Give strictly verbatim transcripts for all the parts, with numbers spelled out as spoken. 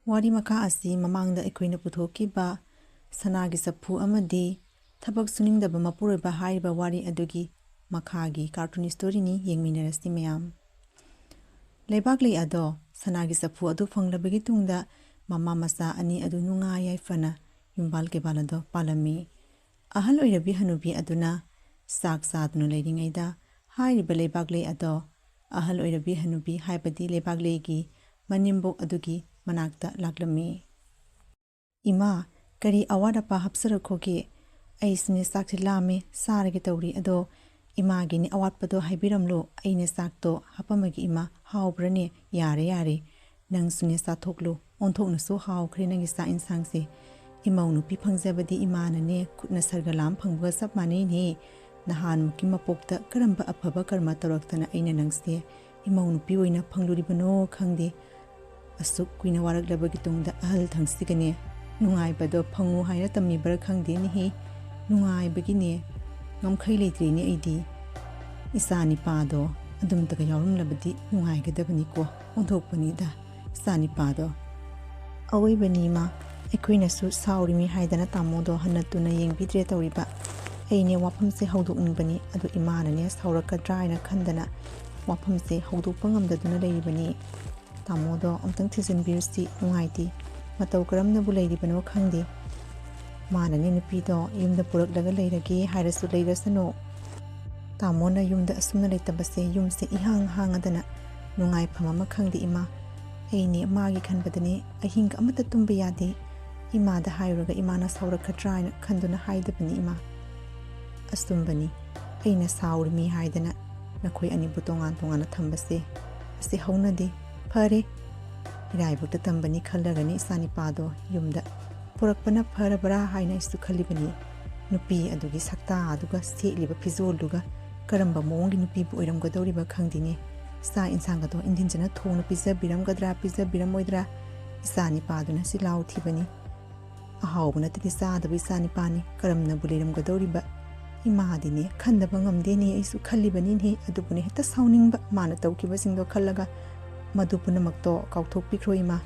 ꯋꯥꯔꯤ ꯃꯈꯥ ꯑꯁꯤ ꯃꯃꯥꯡꯗ ꯑꯩꯈꯣꯏꯅ ꯄꯨꯊꯣꯛꯈꯤꯕ ꯁꯅꯥꯒꯤ ꯆꯐꯨ ꯑꯃꯗꯤ ꯊꯕꯛ ꯁꯨꯅꯤꯡꯗꯕ ꯃꯄꯨꯔꯣꯏꯕ ꯍꯥꯏꯔꯤꯕ ꯋꯥꯔꯤ ꯑꯗꯨꯒꯤ ꯃꯈꯥꯒꯤ cartoon storyꯅꯤ꯫ ꯌꯦꯡꯃꯤꯟꯅꯔꯁꯤ ꯃꯌꯥꯝ꯫ ꯂꯩꯕꯥꯛꯂꯩ ꯑꯗꯣ ꯁꯅꯥꯒꯤ ꯆꯐꯨ ꯑꯗꯨ ꯐꯪꯂꯕꯒꯤ ꯇꯨꯡꯗ ꯃꯃꯥ ꯃꯆꯥ ꯑꯅꯤ ꯑꯗꯨ ꯅꯨꯡꯉꯥꯏ ꯌꯥꯏꯐꯅ ꯌꯨꯝꯕꯥꯜ ꯀꯩꯕꯥꯜ ꯑꯗꯣ ꯄꯥꯜꯂꯝꯃꯤ꯫ ꯑꯍꯜ ꯑꯣꯏꯔꯕꯤ ꯍꯅꯨꯕꯤ ꯑꯗꯨꯅ ꯆꯥꯛ ꯆꯥꯗꯨꯅ ꯂꯩꯔꯤꯉꯩꯗ ꯍꯥꯏꯔꯤꯕ ꯂꯩꯕꯥꯛꯂꯩ ꯑꯗꯣ ꯑꯍꯜ ꯑꯣꯏꯔꯕꯤ ꯍꯅꯨꯕꯤ ꯍꯥꯏꯕꯗꯤ ꯂꯩꯕꯥꯛꯂꯩꯒꯤ ꯃꯅꯦꯝꯕꯣꯛ ꯑꯗꯨꯒꯤ ꯃꯅꯥꯛꯇ ꯂꯥꯛꯂꯝꯃꯤ꯫ "ꯏꯃꯥ, ꯀꯔꯤ ꯑꯋꯥꯠ ꯑꯄꯥ ꯍꯥꯞꯆꯔꯛꯈꯣꯒꯦ? ꯑꯩꯁꯨꯅꯦ ꯆꯥꯛꯁꯦ ꯂꯥꯝꯃꯦ, ꯆꯥꯔꯒꯦ ꯇꯧꯔꯤ꯫ ꯑꯗꯣ ꯏꯃꯥꯒꯤꯅꯦ ꯑꯋꯥꯠꯄꯗꯣ ꯍꯥꯏꯕꯤꯔꯝꯂꯣ, ꯑꯩꯅ ꯆꯥꯛꯇꯣ ꯍꯥꯞꯄꯝꯃꯒꯦ ꯏꯃꯥ꯫ ꯍꯥꯎꯕ꯭ꯔꯅꯦ?" "ꯌꯥꯔꯦ, ꯌꯥꯔꯦ, ꯅꯪꯁꯨꯅꯦ ꯆꯥꯊꯣꯛꯂꯨ, ꯑꯣꯟꯊꯣꯛꯅꯁꯨ ꯍꯥꯎꯈ꯭ꯔꯦ ꯅꯪꯒꯤ ꯆꯥꯛ ꯏꯟꯁꯥꯡꯁꯦ꯫ ꯏꯃꯧ ꯅꯨꯄꯤ ꯐꯪꯖꯕꯗꯤ ꯏꯃꯥꯅꯅꯦ ꯈꯨꯠꯅ ꯁꯔꯒ ꯂꯥꯝ ꯐꯪꯕꯒ ꯆꯞ ꯃꯥꯟꯅꯩꯅꯦ꯫ ꯅꯍꯥꯟꯃꯨꯛꯀꯤ ꯃꯄꯣꯛꯇ ꯀꯔꯝꯕ ꯑꯐꯕ ꯀꯔꯃ ꯇꯧꯔꯛꯇꯅ ꯑꯩꯅ ꯅꯪꯁꯦ ꯏꯃꯧ ꯅꯨꯄꯤ ꯑꯣꯏꯅ ꯐꯪꯂꯨꯔꯤꯕꯅꯣ ꯈꯪꯗꯦ꯫ ꯑꯁꯨꯛ ꯀꯨꯏꯅ ꯋꯥꯔꯛꯂꯕꯒꯤ ꯇꯨꯡꯗ ꯑꯍꯜ ꯊꯪꯁꯤꯒꯅꯦ ꯅꯨꯡꯉꯥꯏꯕꯗꯣ ꯐꯪꯉꯨ ꯍꯥꯏꯅ ꯇꯝꯃꯤꯕ꯭ꯔꯥ ꯈꯪꯗꯦꯅꯦꯍꯦ꯫ ꯅꯨꯡꯉꯥꯏꯕꯒꯤꯅꯦ ꯉꯝꯈꯩ ꯂꯩꯇ꯭ꯔꯦꯅꯦ ꯑꯩꯗꯤ꯫ ꯏꯆꯥ ꯅꯤꯄꯥꯗꯣ ꯑꯗꯨꯝꯇꯒ ꯌꯥꯎꯔꯝꯂꯕꯗꯤ ꯅꯨꯡꯉꯥꯏꯒꯗꯕꯅꯤꯀꯣ꯫ ꯑꯣꯟꯊꯣꯛꯄꯅꯤꯗ ꯏꯆꯥ ꯅꯤꯄꯥꯗꯣ꯫" "ꯑꯋꯣꯏꯕꯅꯤ ꯏꯃꯥ, ꯑꯩꯈꯣꯏꯅꯁꯨ ꯁꯥꯎꯔꯤꯃꯤ ꯍꯥꯏꯗꯅ ꯇꯥꯃꯣꯗꯣ ꯍꯟꯅ ꯇꯨꯅ ꯌꯦꯡꯕꯤꯗ꯭ꯔꯦ ꯇꯧꯔꯤꯕ꯫ ꯑꯩꯅꯦ ꯋꯥꯐꯝꯁꯦ ꯍꯧꯗꯣꯛꯅꯤꯡꯕꯅꯤ, ꯑꯗꯨ ꯏꯃꯥꯅꯅꯦ ꯁꯥꯎꯔꯛꯀꯗ꯭ꯔꯥ ꯍꯥꯏꯅ ꯈꯟꯗꯅ ꯋꯥꯐꯝꯁꯦ ꯍꯧꯗꯣꯛꯄ ꯉꯝꯗꯗꯨꯅ ꯂꯩꯔꯤꯕꯅꯤ꯫ ꯇꯥꯃꯣꯗꯣ ꯑꯝꯇꯪ ꯊꯤꯖꯤꯟꯕꯤꯔꯨꯁꯤ, ꯅꯨꯡꯉꯥꯏꯇꯦ꯫ ꯃꯇꯧ ꯀꯔꯝꯅꯕꯨ ꯂꯩꯔꯤꯕꯅꯣ ꯈꯪꯗꯦ꯫ ꯃꯥꯅꯅꯦ ꯅꯨꯄꯤꯗꯣ ꯌꯨꯝꯗ ꯄꯨꯔꯛꯂꯒ ꯂꯩꯔꯒꯦ ꯍꯥꯏꯔꯁꯨ ꯂꯩꯔꯁꯅꯨ꯫ ꯇꯥꯃꯣꯅ ꯌꯨꯝꯗ ꯑꯁꯨꯝꯅ ꯂꯩꯇꯕꯁꯦ ꯌꯨꯝꯁꯦ ꯏꯍꯥꯡ ꯍꯥꯡꯉꯗꯅ ꯅꯨꯡꯉꯥꯏꯐꯝ ꯑꯃ ꯈꯪꯗꯦ ꯏꯃꯥ꯫ ꯑꯩꯅꯦ ꯃꯥꯒꯤ ꯈꯟꯕꯗꯅꯦ ꯑꯍꯤꯡꯒ ꯑꯃꯠꯇ ꯇꯨꯝꯕ ꯌꯥꯗꯦ꯫ ꯏꯃꯥꯗ ꯍꯥꯏꯔꯨꯔꯒ ꯏꯃꯥꯅ ꯁꯥꯎꯔꯛꯀꯗ꯭ꯔꯥ ꯍꯥꯏꯅ ꯈꯟꯗꯨꯅ ꯍꯥꯏꯗꯕꯅꯤ ꯏꯃꯥ꯫" "ꯑꯆꯨꯝꯕꯅꯤ, ꯑꯩꯅ ꯁꯥꯎꯔꯤꯃꯤ ꯍꯥꯏꯗꯅ ꯅꯈꯣꯏ ꯑꯅꯤꯕꯨ ꯇꯣꯉꯥꯟ ꯇꯣꯉꯥꯟꯅ ꯊꯝꯕꯁꯦ ꯑꯁꯤ ꯍꯧꯅꯗꯦ꯫ ꯐꯔꯦ, ꯏꯔꯥꯏꯕꯛꯇ ꯇꯝꯕꯅꯤ ꯈꯜꯂꯒꯅꯤ ꯏꯆꯥꯅꯤꯄꯥꯗꯣ ꯌꯨꯝꯗ ꯄꯨꯔꯛꯄꯅ ꯐꯔꯕ꯭ꯔꯥ ꯍꯥꯏꯅ ꯑꯩꯁꯨ ꯈꯜꯂꯤꯕꯅꯤ꯫ ꯅꯨꯄꯤ ꯑꯗꯨꯒꯤ ꯁꯛꯇꯥ ꯑꯗꯨꯒ ꯁꯦꯠꯂꯤꯕ ꯐꯤꯖꯣꯜꯗꯨꯒ ꯀꯔꯝꯕ ꯃꯑꯣꯡꯒꯤ ꯅꯨꯄꯤꯕꯨ ꯑꯣꯏꯔꯝꯒꯗꯧꯔꯤꯕ ꯈꯪꯗꯦꯅꯦ꯫ ꯆꯥꯛ ꯏꯟꯁꯥꯡ ꯑꯗꯣ ꯏꯟꯊꯤꯟꯖꯅ ꯊꯣꯡꯅ ꯄꯤꯖꯕꯤꯔꯝꯒꯗ꯭ꯔꯥ ꯄꯤꯖꯕꯤꯔꯝꯃꯣꯏꯗ꯭ꯔꯥ? ꯏꯆꯥ ꯅꯤꯄꯥꯗꯨꯅ ꯆꯤꯜꯍꯥꯎ ꯊꯤꯕꯅꯤ꯫ ꯑꯍꯥꯎꯕ ꯅꯠꯇꯗꯤ ꯆꯥꯗꯕ ꯏꯆꯥ ꯅꯤꯄꯥꯅꯤ꯫ ꯀꯔꯝꯅꯕꯨ ꯂꯩꯔꯝꯒꯗꯧꯔꯤꯕ? ꯏꯃꯥꯗꯤꯅꯦ ꯈꯟꯗꯕ ꯉꯝꯗꯦꯅꯦ꯫ ꯑꯩꯁꯨ ꯈꯜꯂꯤꯕꯅꯤꯅꯦ, ꯑꯗꯨꯕꯨꯅꯦ ꯍꯦꯛꯇ ꯁꯥꯎꯅꯤꯡꯕ ꯃꯥꯅ ꯇꯧꯈꯤꯕꯁꯤꯡꯗꯣ ꯈꯜꯂꯒ꯫ ꯃꯗꯨ ꯄꯨꯝꯅꯃꯛꯇꯣ ꯀꯥꯎꯊꯣꯛꯄꯤꯈ꯭ꯔꯣ ꯏꯃꯥ꯫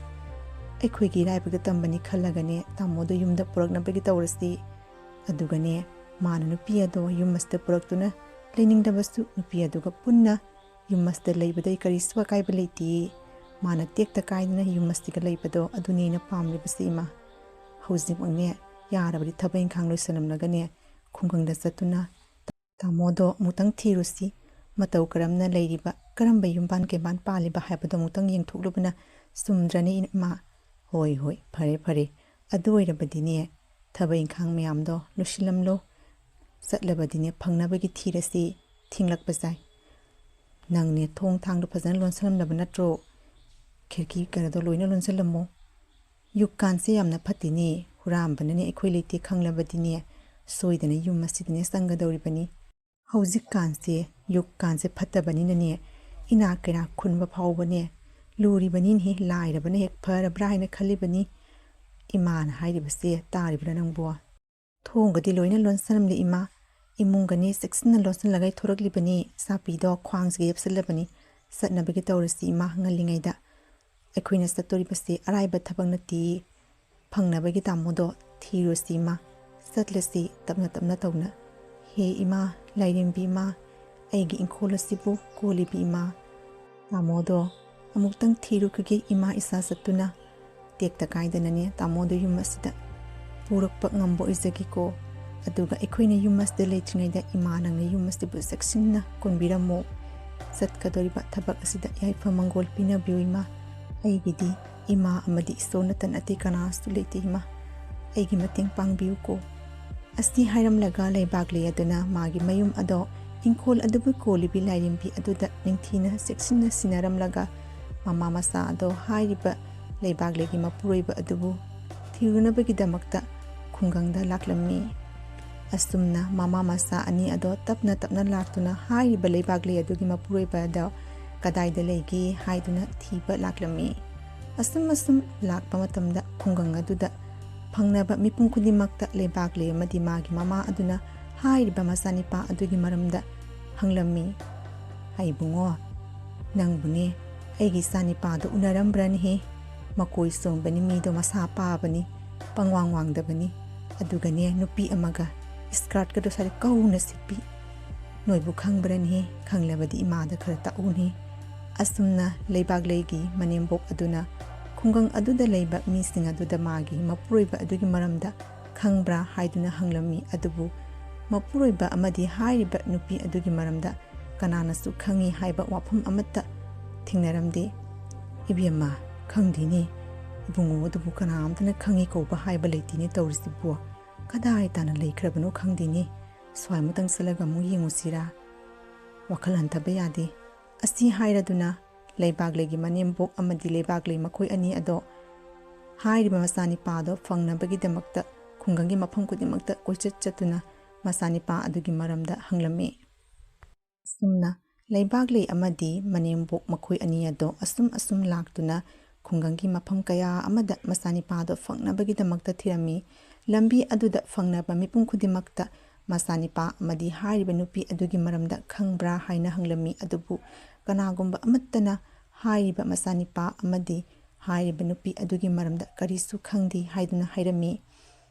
ꯑꯩꯈꯣꯏꯒꯤ ꯏꯔꯥꯏꯕꯛꯇ ꯇꯝꯕꯅꯤ ꯈꯜꯂꯒꯅꯦ ꯇꯥꯃꯣꯗꯣ ꯌꯨꯝꯗ ꯄꯨꯔꯛꯅꯕꯒꯤ ꯇꯧꯔꯁꯤ꯫ ꯑꯗꯨꯒꯅꯦ ꯃꯥꯅ ꯅꯨꯄꯤ ꯑꯗꯣ ꯌꯨꯝ ꯑꯁꯤꯗ ꯄꯨꯔꯛꯇꯨꯅ ꯂꯩꯅꯤꯡꯗꯕꯁꯨ ꯅꯨꯄꯤ ꯑꯗꯨꯒ ꯄꯨꯟꯅ ꯌꯨꯝ ꯑꯁꯤꯗ ꯂꯩꯕꯗ ꯑꯩ ꯀꯔꯤꯁꯨ ꯑꯀꯥꯏꯕ ꯂꯩꯇꯦ꯫ ꯃꯥꯅ ꯇꯦꯛꯇ ꯀꯥꯏꯗꯅ ꯌꯨꯝ ꯑꯁꯤꯒ ꯂꯩꯕꯗꯣ ꯑꯗꯨꯅꯤ ꯑꯩꯅ ꯄꯥꯝꯂꯤꯕꯁꯤ ꯏꯃꯥ꯫ ꯍꯧꯖꯤꯛꯃꯛꯅꯦ ꯌꯥꯔꯕꯗꯤ ꯊꯕꯛ ꯏꯪꯈꯥꯡ ꯂꯣꯏꯁꯤꯜꯂꯝꯂꯒꯅꯦ ꯈꯨꯡꯒꯪꯗ ꯆꯠꯇꯨꯅ ꯇꯥꯃꯣꯗꯣ ꯑꯃꯨꯛꯇꯪ ꯊꯤꯔꯨꯁꯤ꯫ ꯃꯇꯧ ꯀꯔꯝꯅ ꯂꯩꯔꯤꯕ, ꯀꯔꯝꯕ ꯌꯨꯝꯕꯥꯟ ꯀꯩꯕꯥꯟ ꯄꯥꯜꯂꯤꯕ ꯍꯥꯏꯕꯗꯣ ꯑꯃꯨꯛꯇꯪ ꯌꯦꯡꯊꯣꯛꯂꯨꯕꯅ ꯆꯨꯝꯗ꯭ꯔꯅꯤ ꯏꯃꯥ? ꯍꯣꯏ, ꯍꯣꯏ, ꯐꯔꯦ, ꯐꯔꯦ꯫ ꯑꯗꯨ ꯑꯣꯏꯔꯕꯗꯤꯅꯦ ꯊꯕꯛ ꯏꯪꯈꯥꯡ ꯃꯌꯥꯝꯗꯣ ꯂꯣꯏꯁꯤꯜꯂꯝꯂꯣ꯫ ꯆꯠꯂꯕꯗꯤꯅꯦ ꯐꯪꯅꯕꯒꯤ ꯊꯤꯔꯁꯤ꯫ ꯊꯦꯡꯂꯛꯄ ꯌꯥꯏ꯫ ꯅꯪꯅꯦ ꯊꯣꯡ ꯊꯥꯡꯗꯣ ꯐꯖꯅ ꯂꯣꯟꯁꯤꯜꯂꯝꯂꯕ ꯅꯠꯇ꯭ꯔꯣ? ꯈꯤꯔꯀꯤ ꯀꯩꯅꯣꯗꯣ ꯂꯣꯏꯅ ꯂꯣꯟꯁꯤꯜꯂꯝꯃꯣ꯫ ꯌꯨꯛꯀꯥꯟꯁꯦ ꯌꯥꯝꯅ ꯐꯠꯇꯦꯅꯦ꯫ ꯍꯨꯔꯥꯟꯕꯅꯅꯦ ꯑꯩꯈꯣꯏ ꯂꯩꯇꯦ ꯈꯪꯂꯕꯗꯤꯅꯦ ꯁꯣꯏꯗꯅ ꯌꯨꯝ ꯑꯁꯤꯗꯅꯦ ꯆꯪꯒꯗꯧꯔꯤꯕꯅꯤ꯫ ꯍꯧꯖꯤꯛꯀꯥꯟꯁꯦ ꯌꯨꯛꯀꯥꯟꯁꯦ ꯐꯠꯇꯕꯅꯤꯅꯅꯦ ꯏꯅꯥꯛ ꯀꯩꯔꯥꯛ ꯈꯨꯟꯕ ꯐꯥꯎꯕꯅꯦ ꯂꯨꯔꯤꯕꯅꯤꯅꯦꯍꯦ꯫ ꯂꯥꯏꯔꯕꯅ ꯍꯦꯛ ꯐꯔꯕ꯭ꯔꯥ ꯍꯥꯏꯅ ꯈꯜꯂꯤꯕꯅꯤ꯫ ꯏꯃꯥꯅ ꯍꯥꯏꯔꯤꯕꯁꯦ ꯇꯥꯔꯤꯕ꯭ꯔꯥ ꯅꯪꯕꯣ? ꯊꯣꯡꯒꯗꯤ ꯂꯣꯏꯅ ꯂꯣꯟꯁꯤꯜꯂꯝꯂꯦ ꯏꯃꯥ꯫ ꯏꯃꯨꯡꯒꯅꯤ ꯆꯦꯛꯁꯤꯟꯅ ꯂꯣꯟꯁꯤꯜꯂꯒ ꯊꯣꯔꯛꯂꯤꯕꯅꯤ꯫ ꯆꯥꯄꯤꯗꯣ ꯈ꯭ꯋꯥꯡꯁꯤꯒ ꯌꯦꯞꯁꯤꯜꯂꯕꯅꯤ꯫ ꯆꯠꯅꯕꯒꯤ ꯇꯧꯔꯁꯤ ꯏꯃꯥ, ꯉꯜꯂꯤꯉꯩꯗ꯫ ꯑꯩꯈꯣꯏꯅ ꯆꯠꯇꯣꯔꯤꯕꯁꯤ ꯑꯔꯥꯏꯕ ꯊꯕꯛ ꯅꯠꯇꯦ꯫ ꯐꯪꯅꯕꯒꯤ ꯇꯥꯃꯣꯗꯣ ꯊꯤꯔꯨꯁꯤ ꯏꯃꯥ꯫ ꯆꯠꯂꯁꯤ ꯇꯞꯅ ꯇꯞꯅ ꯇꯧꯅ꯫ ꯍꯦ ꯏꯃꯥ, ꯂꯥꯏꯔꯦꯝꯕꯤ ꯏꯃꯥ, ꯑꯩꯒꯤ ꯏꯪꯈꯣꯜ ꯑꯁꯤꯕꯨ ꯀꯣꯜꯂꯤꯕꯤ ꯏꯃꯥ꯫ ꯇꯥꯃꯣꯗꯣ ꯑꯃꯨꯛꯇꯪ ꯊꯤꯔꯨꯈꯤꯒꯦ ꯏꯃꯥ ꯏꯆꯥ ꯆꯠꯇꯨꯅ꯫ ꯇꯦꯛꯇ ꯀꯥꯏꯗꯅꯅꯦ ꯇꯥꯃꯣꯗꯣ ꯌꯨꯝ ꯑꯁꯤꯗ ꯄꯨꯔꯛꯄ ꯉꯝꯕ ꯑꯣꯏꯖꯒꯦꯀꯣ꯫ ꯑꯗꯨꯒ ꯑꯩꯈꯣꯏꯅ ꯌꯨꯝ ꯑꯁꯤꯗ ꯂꯩꯇ꯭ꯔꯤꯉꯩꯗ ꯏꯃꯥ ꯅꯪꯅ ꯌꯨꯝ ꯑꯁꯤꯕꯨ ꯆꯦꯛꯁꯤꯟꯅ ꯀꯣꯟꯕꯤꯔꯝꯃꯣ꯫ ꯆꯠꯀꯗꯧꯔꯤꯕ ꯊꯕꯛ ꯑꯁꯤꯗ ꯌꯥꯏꯐ ꯃꯪꯒꯣꯜ ꯄꯤꯅꯕꯤꯌꯨ ꯏꯃꯥ꯫ ꯑꯩꯒꯤꯗꯤ ꯏꯃꯥ ꯑꯃꯗꯤ ꯏꯁꯣꯔ ꯅꯠꯇꯅ ꯑꯇꯩ ꯀꯅꯥꯁꯨ ꯂꯩꯇꯦ ꯏꯃꯥ꯫ ꯑꯩꯒꯤ ꯃꯇꯦꯡ ꯄꯥꯡꯕꯤꯌꯨꯀꯣ꯫ ꯑꯁꯤ ꯍꯥꯏꯔꯝꯂꯒ ꯂꯩꯕꯥꯛꯂꯦ ꯑꯗꯨꯅ ꯃꯥꯒꯤ ꯃꯌꯨꯝ ꯑꯗꯣ ꯏꯪꯈꯣꯜ ꯑꯗꯨꯕꯨ ꯀꯣꯜꯂꯤꯕꯤ ꯂꯥꯏꯔꯦꯝꯕꯤ ꯑꯗꯨꯗ ꯅꯤꯡꯊꯤꯅ ꯆꯦꯛꯁꯤꯟꯅ ꯁꯤꯟꯅꯔꯝꯂꯒ ꯃꯃꯥ ꯃꯆꯥ ꯑꯗꯣ ꯍꯥꯏꯔꯤꯕ ꯂꯩꯕꯥꯛꯂꯦꯒꯤ ꯃꯄꯨꯔꯣꯏꯕ ꯑꯗꯨꯕꯨ ꯊꯤꯔꯨꯅꯕꯒꯤꯗꯃꯛꯇ ꯈꯨꯡꯒꯪꯗ ꯂꯥꯛꯂꯝꯃꯤ꯫ ꯑꯁꯨꯝꯅ ꯃꯃꯥ ꯃꯆꯥ ꯑꯅꯤ ꯑꯗꯣ ꯇꯞꯅ ꯇꯞꯅ ꯂꯥꯛꯇꯨꯅ ꯍꯥꯏꯔꯤꯕ ꯂꯩꯕꯥꯛꯂꯦ ꯑꯗꯨꯒꯤ ꯃꯄꯨꯔꯣꯏꯕ ꯑꯗꯣ ꯀꯗꯥꯏꯗ ꯂꯩꯒꯦ ꯍꯥꯏꯗꯨꯅ ꯊꯤꯕ ꯂꯥꯛꯂꯝꯃꯤ꯫ ꯑꯁꯨꯝ ꯑꯁꯨꯝ ꯂꯥꯛꯄ ꯃꯇꯝꯗ ꯈꯨꯡꯒꯪ ꯑꯗꯨꯗ ꯐꯪꯅꯕ ꯃꯤꯄꯨꯝ ꯈꯨꯗꯤꯡꯃꯛꯇ ꯂꯩꯕꯥꯛꯂꯦ ꯑꯃꯗꯤ ꯃꯥꯒꯤ ꯃꯃꯥ ꯑꯗꯨꯅ ꯍꯥꯏꯔꯤꯕ ꯃꯆꯥꯅꯤꯄꯥ ꯑꯗꯨꯒꯤ ꯃꯔꯝꯗ ꯍꯪꯂꯝꯃꯤ꯫ "ꯍꯩ ꯏꯕꯨꯡꯉꯣ, ꯅꯪꯕꯨꯅꯦ ꯑꯩꯒꯤ ꯏꯆꯥꯅꯤꯄꯥꯗꯨ ꯎꯅꯔꯝꯕ꯭ꯔꯅꯦꯍꯦ?" ꯃꯀꯣꯏ ꯆꯣꯡꯕꯅꯤ, ꯃꯤꯗꯣ ꯃꯁꯥ ꯄꯥꯕꯅꯤ, ꯄꯪꯋꯥꯡ ꯋꯥꯡꯗꯕꯅꯤ꯫ ꯑꯗꯨꯒꯅꯦ, ꯅꯨꯄꯤ ꯑꯃꯒ ꯏꯁꯀꯥꯔꯠꯀꯗꯣ ꯁꯥꯔꯤ ꯀꯧꯅ ꯁꯤꯠꯄꯤ꯫ ꯅꯣꯏꯕꯨ ꯈꯪꯕ꯭ꯔꯅꯦꯍꯦ? ꯈꯪꯂꯕꯗꯤ ꯏꯃꯥꯗ ꯈꯔ ꯇꯥꯛꯎꯅꯦ꯫ ꯑꯁꯨꯝꯅ ꯂꯩꯕꯥꯛꯂꯩꯒꯤ ꯃꯅꯦꯝꯕꯣꯛ ꯑꯗꯨꯅ ꯈꯨꯡꯒꯪ ꯑꯗꯨꯗ ꯂꯩꯕ ꯃꯤꯁꯤꯡ ꯑꯗꯨꯗ ꯃꯥꯒꯤ ꯃꯄꯨꯔꯣꯏꯕ ꯑꯗꯨꯒꯤ ꯃꯔꯝꯗ ꯈꯪꯕ꯭ꯔꯥ ꯍꯥꯏꯗꯨꯅ ꯍꯪꯂꯝꯃꯤ꯫ ꯑꯗꯨꯕꯨ ꯃꯄꯨꯔꯣꯏꯕ ꯑꯃꯗꯤ ꯍꯥꯏꯔꯤꯕ ꯅꯨꯄꯤ ꯑꯗꯨꯒꯤ ꯃꯔꯝꯗ ꯀꯅꯥꯅꯁꯨ ꯈꯪꯉꯤ ꯍꯥꯏꯕ ꯋꯥꯐꯝ ꯑꯃꯠꯇ ꯊꯦꯡꯅꯔꯝꯗꯦ꯫ "ꯏꯕꯦꯝꯃ, ꯈꯪꯗꯦꯅꯦ꯫ ꯏꯕꯨꯡꯉꯣ ꯑꯗꯨꯕꯨ ꯀꯅꯥ ꯑꯝꯇꯅ ꯈꯪꯉꯤ ꯀꯧꯕ ꯍꯥꯏꯕ ꯂꯩꯇꯦꯅꯦ ꯇꯧꯔꯤꯁꯤꯕꯨ꯫ ꯀꯗꯥꯏ ꯇꯥꯅ ꯂꯩꯈ꯭ꯔꯕꯅꯣ ꯈꯪꯗꯦꯅꯦ꯫ ꯁ꯭ꯋꯥꯏꯃꯨꯛꯇꯪ ꯆꯠꯂꯒ ꯑꯃꯨꯛ ꯌꯦꯡꯉꯨꯁꯤꯔꯥ? ꯋꯥꯈꯜ ꯍꯟꯊꯕ ꯌꯥꯗꯦ"꯫ ꯑꯁꯤ ꯍꯥꯏꯔꯗꯨꯅ ꯂꯩꯕꯥꯛꯂꯩꯒꯤ ꯃꯅꯦꯝꯕꯣꯛ ꯑꯃꯗꯤ ꯂꯩꯕꯥꯛꯂꯩ ꯃꯈꯣꯏ ꯑꯅꯤ ꯑꯗꯣ ꯍꯥꯏꯔꯤꯕ ꯃꯆꯥꯅꯤꯄꯥꯗꯣ ꯐꯪꯅꯕꯒꯤꯗꯃꯛꯇ ꯈꯨꯡꯒꯪꯒꯤ ꯃꯐꯝ ꯈꯨꯗꯤꯡꯃꯛꯇ ꯀꯣꯏꯆꯠ ꯆꯠꯇꯨꯅ ꯃꯆꯥꯅꯤꯄꯥ ꯑꯗꯨꯒꯤ ꯃꯔꯝꯗ ꯍꯪꯂꯝꯃꯤ꯫ ꯑꯁꯨꯝꯅ ꯂꯩꯕꯥꯛꯂꯩ ꯑꯃꯗꯤ ꯃꯅꯦꯝꯕꯣꯛ ꯃꯈꯣꯏ ꯑꯅꯤ ꯑꯗꯣ ꯑꯁꯨꯝ ꯑꯁꯨꯝ ꯂꯥꯛꯇꯨꯅ ꯈꯨꯡꯒꯪꯒꯤ ꯃꯐꯝ ꯀꯌꯥ ꯑꯃꯗ ꯃꯆꯥꯅꯤꯄꯥꯗꯣ ꯐꯪꯅꯕꯒꯤꯗꯃꯛꯇ ꯊꯤꯔꯝꯃꯤ꯫ ꯂꯝꯕꯤ ꯑꯗꯨꯗ ꯐꯪꯅꯕ ꯃꯤꯄꯨꯝ ꯈꯨꯗꯤꯡꯃꯛꯇ ꯃꯆꯥꯅꯤꯄꯥ ꯑꯃꯗꯤ ꯍꯥꯏꯔꯤꯕ ꯅꯨꯄꯤ ꯑꯗꯨꯒꯤ ꯃꯔꯝꯗ ꯈꯪꯕ꯭ꯔꯥ ꯍꯥꯏꯅ ꯍꯪꯂꯝꯃꯤ꯫ ꯑꯗꯨꯕꯨ ꯀꯅꯥꯒꯨꯝꯕ ꯑꯃꯠꯇꯅ ꯍꯥꯏꯔꯤꯕ ꯃꯆꯥꯅꯤꯄꯥ ꯑꯃꯗꯤ ꯍꯥꯏꯔꯤꯕ ꯅꯨꯄꯤ ꯑꯗꯨꯒꯤ ꯃꯔꯝꯗ ꯀꯔꯤꯁꯨ ꯈꯪꯗꯦ ꯍꯥꯏꯗꯨꯅ ꯍꯥꯏꯔꯝꯃꯤ꯫